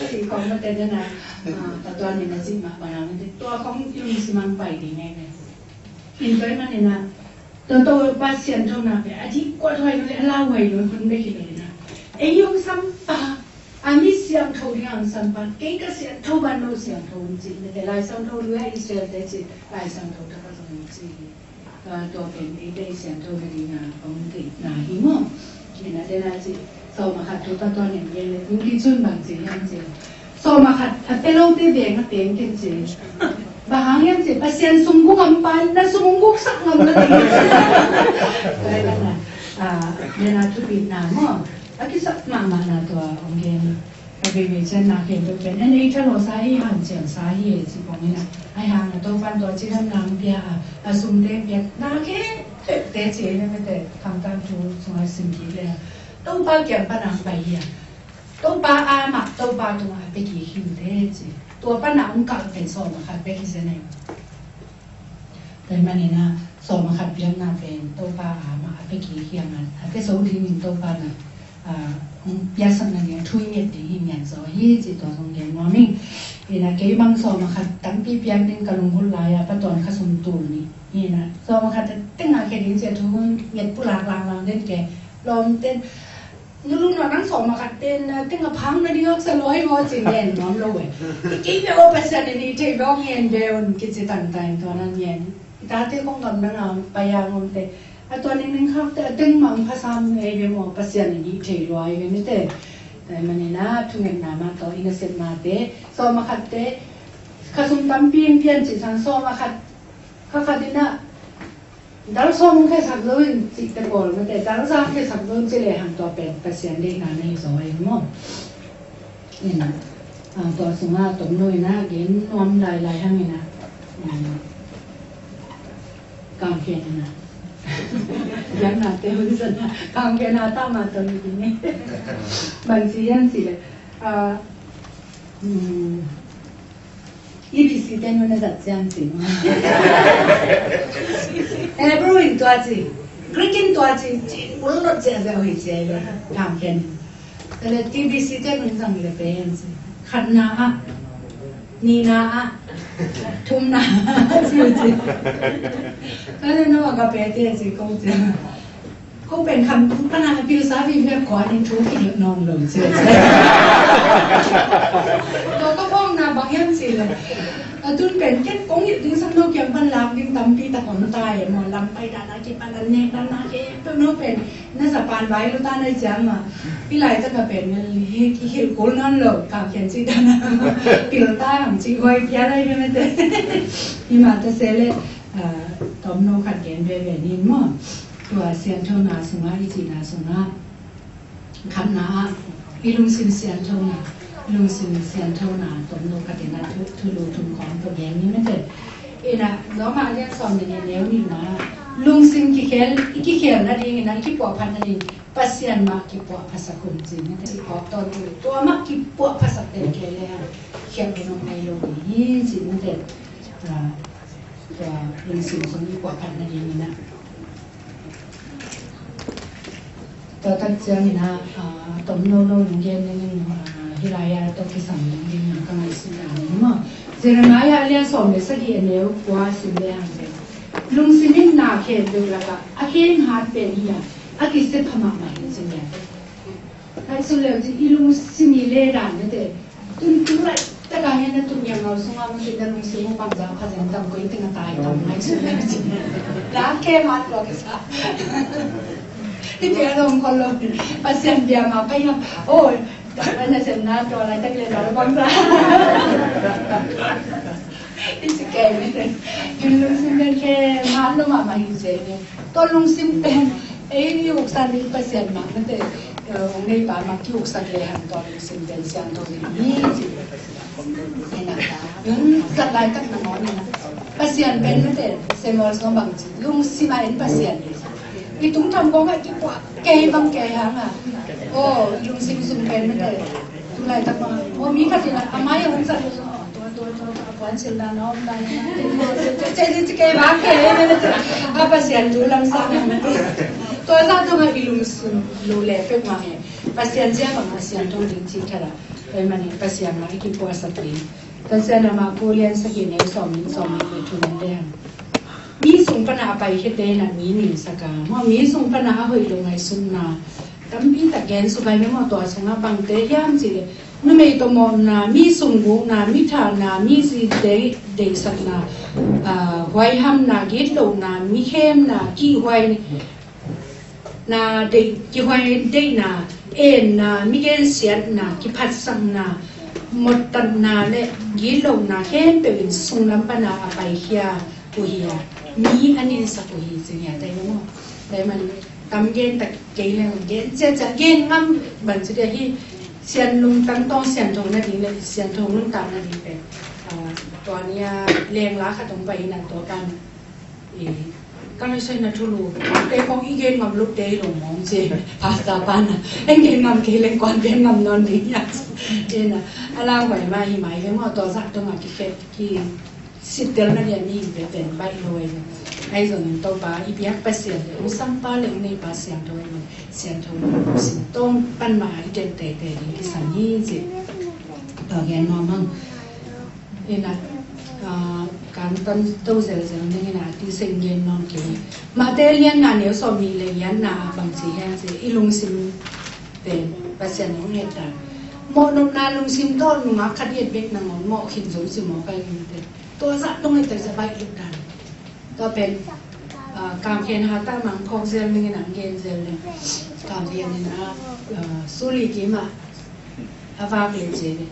Ci kong mate na na. Ah, ka tuan ni na ci ma pa na mate. Tua kong yung si mang pai di nai ne. In tua i man ni na. Tua tua Pasian tua na pe. A di kua tua i le a la wai lo hun be ki lo na. E yung sam pa. a mi siangtho ding hangsan pan, kei ka siangtho pan no siangtho in ci, mite Lai Siangtho lui a Israel te ci, Lai Siangtho tawh ka zong in ci. Tua, tua pen eite siangtho na ding a hong deihna hi maw. Ina dena ci, sawm a khat thu pa tua nen gen le, hong kicun bang ci hiam ci. Sawm a khat a pia lote veng a teng ken ci. Bang hang hiam ci, Pasian sum guk ngam pan, na sum hong guksak ngam na ding. Tua hi na, ah, dena thupitna maw. A kisap mahmahna tua hong gen. Ka veivei ciang na khempeuh pen en ei thalawhsa hi, hanciamsa hi e ci pong ina. Ahi hang a Topan tua cidamna hong pia a, a sumte piak na khempeuhte ci ei na mite, Khamtam thu sungah sim kik le a, Topa kiang pan a hong pai hi a, Topa a mah Topa tungah a pia kik hi ute ci. Tua pan a hong kalh pen sawm a khat bek hi zen ei. Tua hi manin a sawm a khat piakna pen Topa a mah a pia kik hi a, a pia zo dingin Topa na, a, hong piaksak nading a thu i nget ding hi ngiat zaw hi ci tua zong gen nuam ing. Ina kei bang sawm a khat tampi piak ding ka lunggulh lai a, pa Tuan Kha Sum tul nih. Ina sawm a khat a teng a khia ding ci a thu hong nget pulak langlang den ke lawmte. Nu Lun, nang sawm a khat pen, ah, teng a phang na ding haksa lua hi maw ci ngen nuam lo e. Kei bek aw Pasian in hih thei bek aw ngen ve un kici tangtang tua na ngen. I tate kong gamdang a pai a ngomte. A tua ningning khakte a teng mah hong phasam ei ve maw Pasian in hih thei lua hi ve mite. Tua hi manin a thungetna mah tawh i nasepnate. Sawm a khatte. Kha sum tampi in pian ci sang sawm a khat. Kha khat in a Dal sawm hong khiasak zo in cihte pawl mate, dal za hong khiasak zo in ci lehang tua pen Pasian deihna na hi zaw ahi maw? Ina, ah, tua sungah tomno ina gen nuam lailai hang ina, um, kangkhen ina. Biakna te hun sana kangkhen a tama tawh ni ding. Bang ci hiam cih leh, ah, um, E B C te nuna zat ciang ci. Hebrew in tua ci. Greek in tua ci. Ci, ulot ci a zau hi ci a ile. Kam ken. Tele T B C te nun zang le pen ci. Khatna a. Nina a. Thumna a. Ci ci. Tele no agape te ci ko ci. Ko pen kham pana pilsa vive ko anin thu kihilh nawn lo ci. Tua ka phawkna bang hiam cih leh, a tun pen ken kong hilh ding sam lo kiang pan lak ding tampi tak om ta e maw, lam pai dan a kipan an nek dan a ke peuh no pen na Japan vai lo ta na ciang mah. Hih laitak a pen hi kihilh kul nawn lo, ka kian cih dan a pil ta ang cih huai pia lai hi mate. Himah ta se leh, ah, tomno khat gen veve ning maw. Tua sianthona sungah, i cihna sungah, khatna ah i lungsim sianthona, i lungsim sianthona tomno khat in a thu, thulu thum khawng tawh gen ni mate. Ina, Roma lian sawm le nih neu nihna, lungsim kikhel, i kikhel nading ina, i kipuahphat nading Pasian mah kipuahphasak un ci mate. Ci kawk tawntung, tua mah kipuahphasak te kei le a khialh ding om nai lo hi ci mate. Tua, tua lungsim sung i puahphat nading ina. Tua tak ciangin a, ah, tomno no nung gen dingin, ah, hih lai-ah tawh kisam ding dingin ka ngaihsutna ding maw. Jeremiah a lian sawm le sagih a neu kua sim le hang le. Lungsim in na khempeuh lakah a khenhat pen hi a, a kisia pha mahmah hi ci mate. Ngaihsun leu cin i lungsim i le dan mate. Tun tu laitak a hian a tun ngiamngiam sungah mate na lungsim uh pangza pha zen tam koi teng a tai tam ngaihsun leu cin. Lak ke mat lua ka sa. Hih pi a lawm khol lo. Pasian bia ma pai hiam. Oh, na sem na tua laitak le na pangza. I ci kei mate. Tun lungsim pen khe mat lo mahmah hi ci mate. Tua lungsim pen ei i uksan i Pasian mah mate, eh, hong neipa mah ki uksak le hang tua lungsim pen siangtho ding hi ci. Ina ta. Zat laitak nangawn ina. Pasian pen mate, Samuel sung bang ci. Lungsim a en Pasian. I tungtham kong a kipuah kei bang kei hang a. Oh, lungsim sung pen mate. Tu laitak ma. Oh, mi khat ina, a mai a hong zat lo. Tua, tua, tua, tua, a puan sil dan a om dan. Ci, ci, ci kei bang kei, a Pasian thu lamsang. Tua zah tawh mah i lungsim lo le pek mah hi. Pasian zia bang Pasian tho ding ci khat a. Tua ahih manin Pasian mah i kipuahsak ding. Pasian a mah Ko lian sagih neu sawm nih, sawm nih le thum le hang. Mi sung pana a paikhia te in ah mi ninsak a, maw, mi sung pana a hoih lo ngaihsutna tampi tak gen suk a hi ve maw. Tua sungah bangte hiam cih leh numei tawh mawhna, mi sunggukna, mi thahna, mi zite deihsakna, ah, huaihamna, gitlohna, mi khemna, kihhuai na deih, kihhuai deihna, enna, mi gensiatna, kiphatsakna, mawhtatna le gitlohna khempeuh in sunglam pana a paikhia uh hi a, mi a ninsak uh hi, ci hi a, tai maw. Tai man tam gen tak kei leng gen ciacia gen ngam bang ci dia hi. Sian lungtang tawng siantho nading le siantho nuntak nading pen, ah, tua ni a lengla khat hong pai in ah, tua pan i, ka message na thulu te kong i gen ngam lo te i lo mawng ci, pastor pan ah, en gen ngam kei leng kuan gen ngam nawn ding hiam ci. Ina, a lang vai mah hi mai ve maw, tua zah dong a kikhe, ki sittel na lian ni hi ve pen baih lo ai ve. Ahi zongin Topa i biak Pasian le hong sampa le hong neipa siantho ai ve. Siantho sin tawng pan mah a i den teitei ding kisam hi ci. Tua gen nuam ang. Ina, ah, kan tan to zelzel ning ina, ti seng gen nawn kei. Mate lianna neu sawm nih le lianna bang ci hiam ci, i lungsim pen Pasian hong et ta. Mawh nopna lungsim tawh nungak khat i et bek nangawn mawh khin zo ci maw, kai lim te. Tua zah dong et ta, zah baih lut dan. Tua pen, ah, Kam Khen Hatah mah hong phawk zel ning ina, hong gen zel ning. Kam Khen ina, ah, Suli kim ah a vak le ci ve.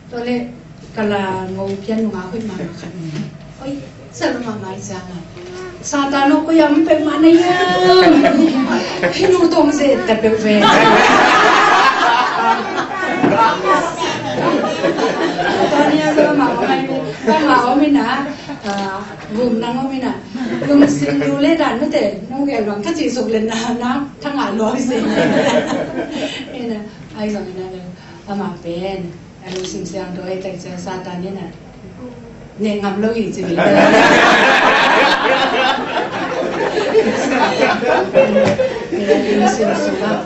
Tua leh ka la ngo pian nungak hoih mahmah khat om. Oi, sa lo mahmah i ciang a, Satan aw, koi a om peuhmah na hiam? Hih nu tawng zeh ta peuh ve. Tua ni a lo mahmah om ai ve. Mahmah om in ah, ah, vum nang om in ah, lungsim lu le dan mate nong gel bang ka ci suk le na, na thangah luang se. Ina, ai zong ina lo. Amah pen a lungsim siangtho a i tek ciang Satan in ah neh ngam lo hi ci ve. A lungsim sungah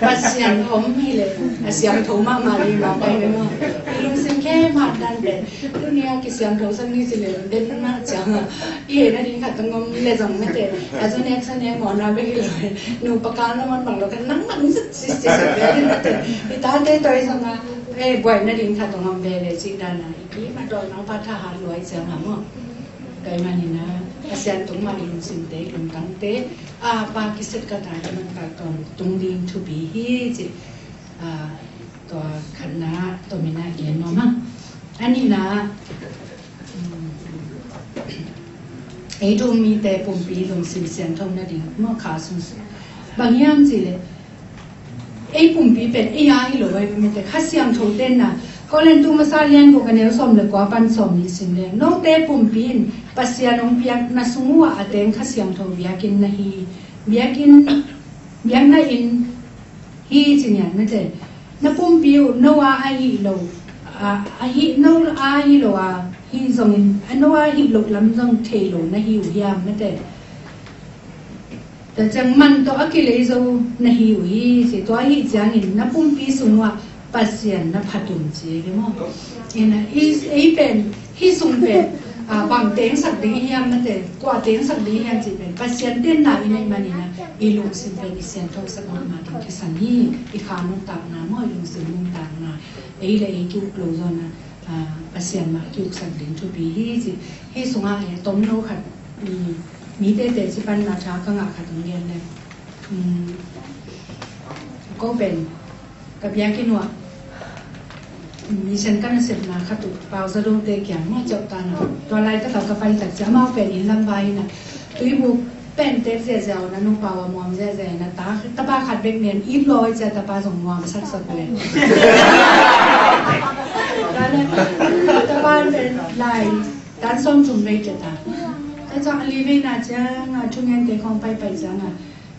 Pasian om hi leh a siangtho mahmah ding mah pai ve maw. A lungsim khe mah dan pen tuni a kisiangtho sak ni ci leh den mah ciang a, i hehna ding khat tawh ngom le zong mate, a zu nek sa nek mawhna bek hi lo. Nupa kal na man bang lo kan nang man zat sis sis sis sis. I tate tawh i zong a, eh, buaina ding khat tawh ngom veve cih dan a, i ki ma dawi nang pa thahat luai ciang a maw. Kai man in ah, Pasian tung mah i lungsimte, i lungtangte, a pa kiset ka ta i man ka tawh tung ding thupi hi cih. Ah, tua khatna, tua min ah gen nuam ang. A nihna, um, ei thu mite pumpi lungsim siangtho nading maw, kha sung sung. Bang hiam cih leh ei pumpi pen ei a hi lo ai mite, Kha Siangtho tenna. Korintu masa lian guk a neu sawm le kua pan sawm nih sim leng, note pumpi in Pasian hong piak na sung uh ah a teng Kha Siangtho biakinn na hi. Biakinn, biakna inn hi ci nian mate. Na pumpi uh no a ahih lo, a, ahih no a ahih lo a, hi zongin, a no a ahih loh lam zong thei lo na hi uh hiam mate. Tua ciang man tawh a kilei zo na hi uh hi ci, tua ahih ciangin na pumpi sung uh ah Pasian na phat un ci hi maw. Ina, i, ei pen, hih sung pen, a, bang tengsak ding hiam mate, kua tengsak ding hiam cih pen Pasian tenna i neih man ina, i lungsim pen i siangthosak mahmah ding kisam hi. I kha nuntakna maw, i lungsim nuntakna, ei le ei ki-uk lo zaw na, a, Pasian mah ki-uksak ding thupi hi ci. Hih sungah, eh, tomno khat, um, mi tete ci pan na tha ka ngah khat hong gen le. Um, ko pen ka biakinn uh ah mission ka nasepna khat uh Pau Za Dongte kiang mah ciauh ta na. Tua laitak a ka pai tak ciang amau pen inn lam vai na, tuibuk pen tek ziahziah uh na, nu Pau a muam ziahziah na, ta, tapa khat bek nen it lua cia, tapa zong muam saksak le. Tapa pen lai tan sawm thum vei cia ta. Tua ciang a li vei na ciang a thungente khawng paipai ciang a,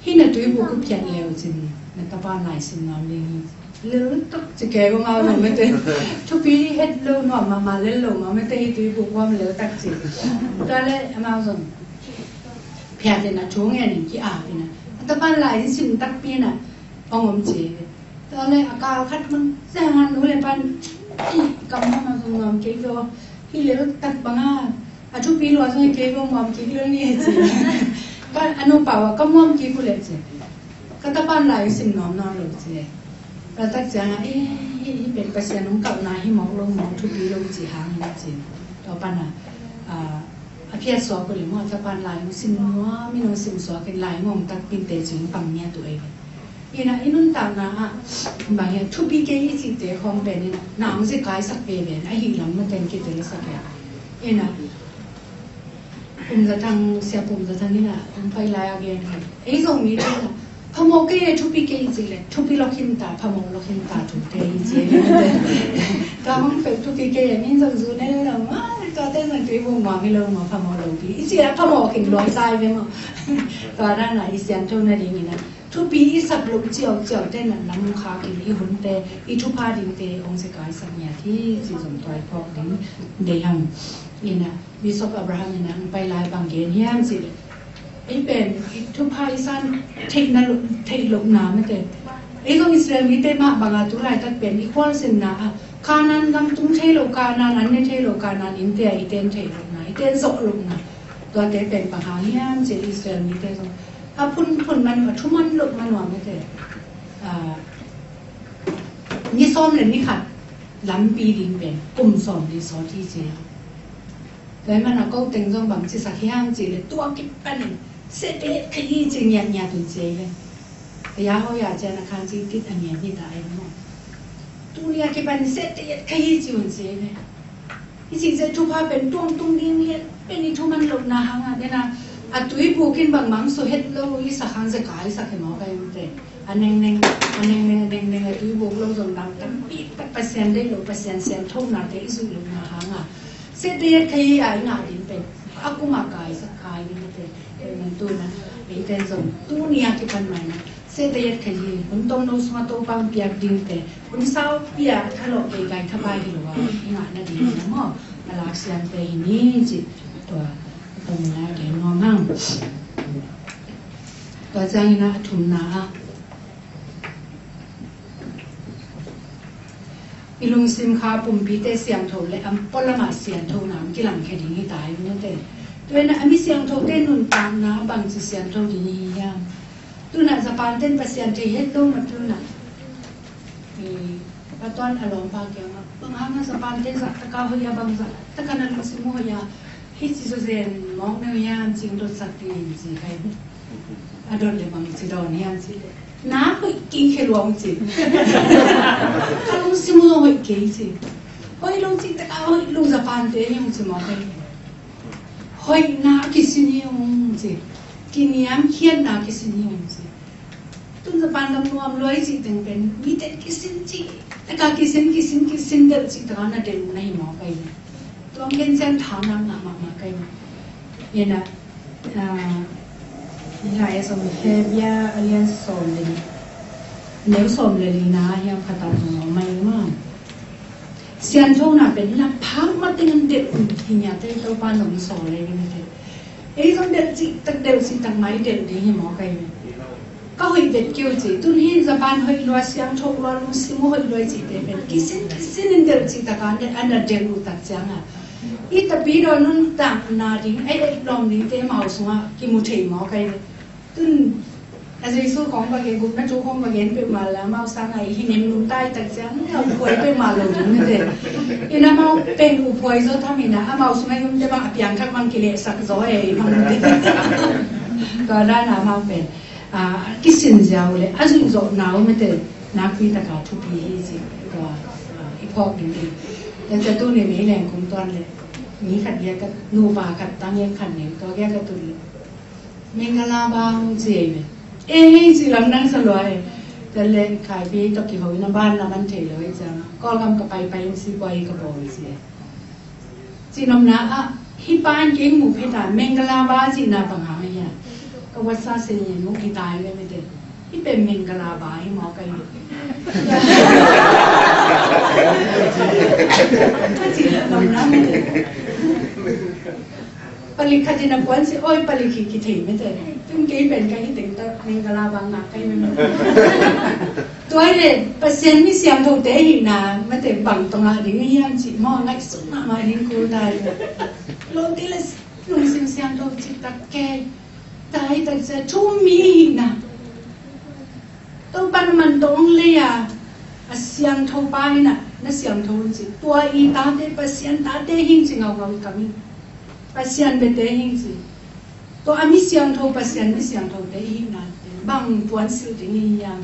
hih na tuibuk uh phiat le uh cin, na tapa lai sim nuam ding hi. Lel tak ci kei bang a, bang mete. Thupi het lo nuam mahmah, lel lo mah mete, hih tuibuk huam lel tak ci. Tua le amau zong phiat le na thu ngen in ki-ap in a, a tapa lai in sim takpi in a hong om ci. Tua le a kal khat mang ciang a nu le pan i kam hong a zong nuam kei zo. Hih lel tak bang a A thupi lua zong kei bang muam kik lo ni ci. Ka a nupa uh a ka muam kik uh leh ci. Ka tapan lai sim nuam nawn lo ci. Ka tak ciang a, eh, hih, hih pen Pasian hong kalhna hi mawk lo maw, thupi lo ci hang hi ci. Tua pan a, a, a phiat suak uh leh maw, tapan lai hong sim nuam, min hong sim suak in lai ngong takpi in teci pang ngiat uh ei. Ina, i nuntakna ah bang hiam, thupi kei i cihte khawng pen ina, na hong zekai sak veve in, ahi lam maten kitelsak hi a. Ina, Pum Za Thang, Sia Pum Za Thang ina hong pai lai a gen kha. Ei Zomite ina, phamawh kei e, thupi kei i cih leh, thupi lo khin ta, phamawh lo khin ta, thu kei i cih. Tua hong peuh thupi kei e, min zong zu ne lo, ma, tua ten zong tui bung ma mi lo ma, phamawh lo pi. I cih leh phamawh khin luai sai ve maw. Tua dan a i siangtho nading ina, thupi i sak loh ciauciau te na lam khak in i hunte, i thupha dingte hong zekai sak ngiat hi ci zong tua i phawk ding deih hang. Ina, Bishop Abraham ina hong pai lai bang gen hiam cih leh, ei pen i thupha i san theihna lo, theih lohna mate. Ei zong Israel mite mah bang a tu laitak pen i khualzinna ah Kanaan gam tung thei lo, Kanaan an ne thei lo, Kanaan innte ah i ten theih lohna, i ten zawh lohna. Tuate pen bang hang hiam cih leh Israel mite zong a phunphun man uh, a thuman loh man uh a mate. Ah, ni sawm le ni khat lampi ding pen kum sawm li sawt hi ci. Tua ahih manin a ko teng zong bang ci sak hiam cih leh tua kipanin seh te kha hi ci ngiatngiat un ci ei ve. Ka ya ho ya cian a khan ci tit a ngiat hi ta ei maw. Tuni a kipanin seh te kha hi ci un ci ei ve. I cih zia thupha pen tuangtung ding hi, pen i thuman lohna hang a, den a, a tuibuk in bangmah suhet lo i sak hang zekai sak hi maw ka i mate. A nengneng, a nengneng, a nengneng, a tuibuk lo zong dang tampi tak Pasian deih lo, Pasian siangthonate i zuih lohna hang a. Seh te kha hi a i ngah ding pen a kum a kai sak kha i mate. Pen man tu na, eite zong tuni a kipan mai na. Seh te kha hi, hun tomno sung a Topa hong piak dingte, hun sau pia thalawh kei kai thapai hi lo a, i ngah nading hi maw, a lak siamte hi ni ci, tua, tua mi na gen nuam hang. Tua ciangin a thumna ah, i lungsim kha pumpite siangtho le a pualam ah siangthona hong kilangkhia ding hi ta hi mate. Tua in a mi siangthote nuntakna bangci siangtho ding hi hiam. Tuna Japan ten Pasian thei het lo mah tuna. Eh, Pa Tuan a lawmpa kiangah, bang hanga Japan te zah taka hoih a, bang zah taka na lungsim uh hoih a, hih ci zaw zen mawk na uh hiam cing dotsak ding in ci khai. A dot le bang ci dawn hiam ci le. Na hoih kei khe luang ci. Ka lungsim uh hoih kei ci. Hoih lo ci taka hoih lo Japan te hiam ci mawk khai. Hoihna kisin hi ung ci. Kiniamkhiatna kisin hi ung ci. Tun Japan gam nuam luai cih teng pen mite kisin cih taka kisin, kisin, kisin delh cih taka na delh na hi maw kai. Tuang ken cian tha na ngah mahmah kai. Ina, ah, ina e som Hebia a lian sawm le li, neu sawm le li na hiam khat a tungah mai ma. Sianthona pen na phak ma teng an delh un hi nia te Topa nong sawl le ni te. Ei zong delh cih tak, delh cih tak mai delh ding hi maw kai ni. Ka hoih vet keu ci, tun hi Japan hoih lua, siangtho lua, lungsim hoih lua cihte pen kisin, kisin in delh cih tak a, an delh uh tak ciang a. I tapi dawn nuntakna ding, ei et lawm dingte mau sungah kimu thei maw kai ni. Tun a Jesu khawng va gen, gupna thu khawng va gen peuhmah la, amau sang a i hi nem lum tai tak ciang, a uphuai peuhmah lo ding ni te. Ina amau pen uphuai zaw tham ina, amau sungah i umte bang a piang thak bang kilehsak zaw e, i bang ni te. Tua dan a amau pen. A, kisin ziau le, a zuih zawhna uh mate, nakpi taka thupi hi ci, tua, a, i phawk ding hi. Tua cia tuni mei leng kum tuan le, mi khat giak ka, nupa khat tang giak khat nei, tua giak ka tun le. Mingala bang ci ei ve. Ei, ci lam nang sa lua e. Tua le, Khaipei tawh kiho ina ban la man thei lo e ciang. Kawlgam ka paipai in si buai ka bawl ci e. Cihnopna ah, hih pa in kei muh phet a, Mengala ba cihna bang hang hia. Ka WhatsApp sen in muh hi tai le mete. Hih pen Mengala ba hi maw ka hi. Ka cihnopna mete. Palik khat in a kuan si, oi, palik hi kithei mete. Tun kei pen ka hi teng ta Mengala ba ngak ka hi mete. Tua hi le, Pasian mi siangthote hihna, mate bang tawh ngah ding hiam cih maw, ngaihsut mahmah ding kul ta hi. Lo ti le lungsim siangtho cik tak ke. Dai tak cia thu mi hi na. Topa na man tawh hong lei a, a siangtho pa hi na, na siangtho hi ci. Tua i tate Pasian tate hi ci ngaungau i kam hi. Pasian biate hi ci. Tua a mi siangtho Pasian mi siangthote i hi na. Bang puan silh ding hi hiam?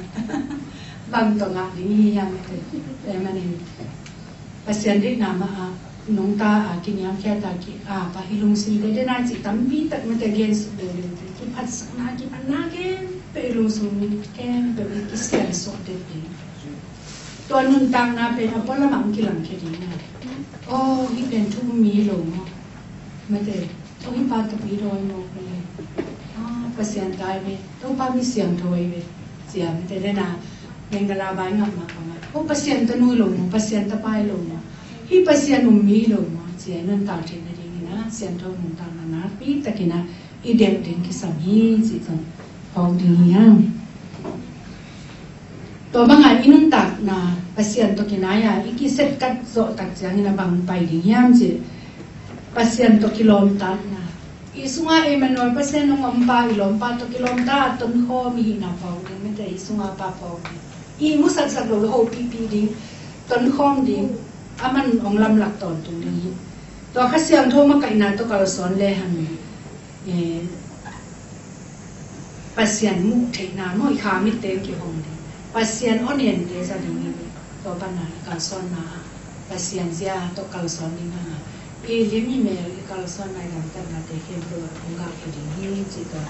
Bang tawh ngah ding hi hiam? Te, te manin. Pasian deihna mah a nungta a kiniamkhiat a ki a pa i lungsim te dena ci tampi tak mate gen suk deuh deuh te kiphatsakna kiphatna khempeuh i lungsim khempeuh i kisiansuah deuh ding. Tua nuntakna pen a pualamah hong kilangkhia ding a. Aw, hih pen thu mi lo maw? Mate. Topa hi pa tapi dawi mawk ve. Ah, Pasian tai ve. Topa mi siangtho hi ve. Cia mite dena Mengala bai ngap mah ka ngap. Oh, Pasian tanu hi lo maw, Pasian tapa hi lo maw. Hih Pasian um mi hi lo maw. Cia i nuntak theihna dingin a, siangtho nuntakna nakpi takin a, i deuh ding kisam hi, cih tawh phawk ding hi hang. Tua banga i nuntakna Pasian tawh kinai a, i kisetkat zawh tak ciangin a bang pai ding hiam cih. Pasian tawh kilawmtatna. I sunga Emmanuel Pasian hong ompa, i lawmpa tawh kilawmta a tonkhawm i hihna phawk ding, mite i sunga pa phawk ding. I musaksak lo lo hopihpih ding, tonkhawm ding, a man hong lamlak tawntung ding hi. Tua Kha Siangtho makaihna tawh kalsuan le hang. Eh, Pasian muh theihna maw i kha mitte kihong ding. Pasian aw nente za ding hi. Tua pana i kalsuanna ah Pasian zia tawh kalsuan ding hanga i lim i mel i kalsuanna i gamtatnate khempeuh ah hong gahkhia ding hi ci tua.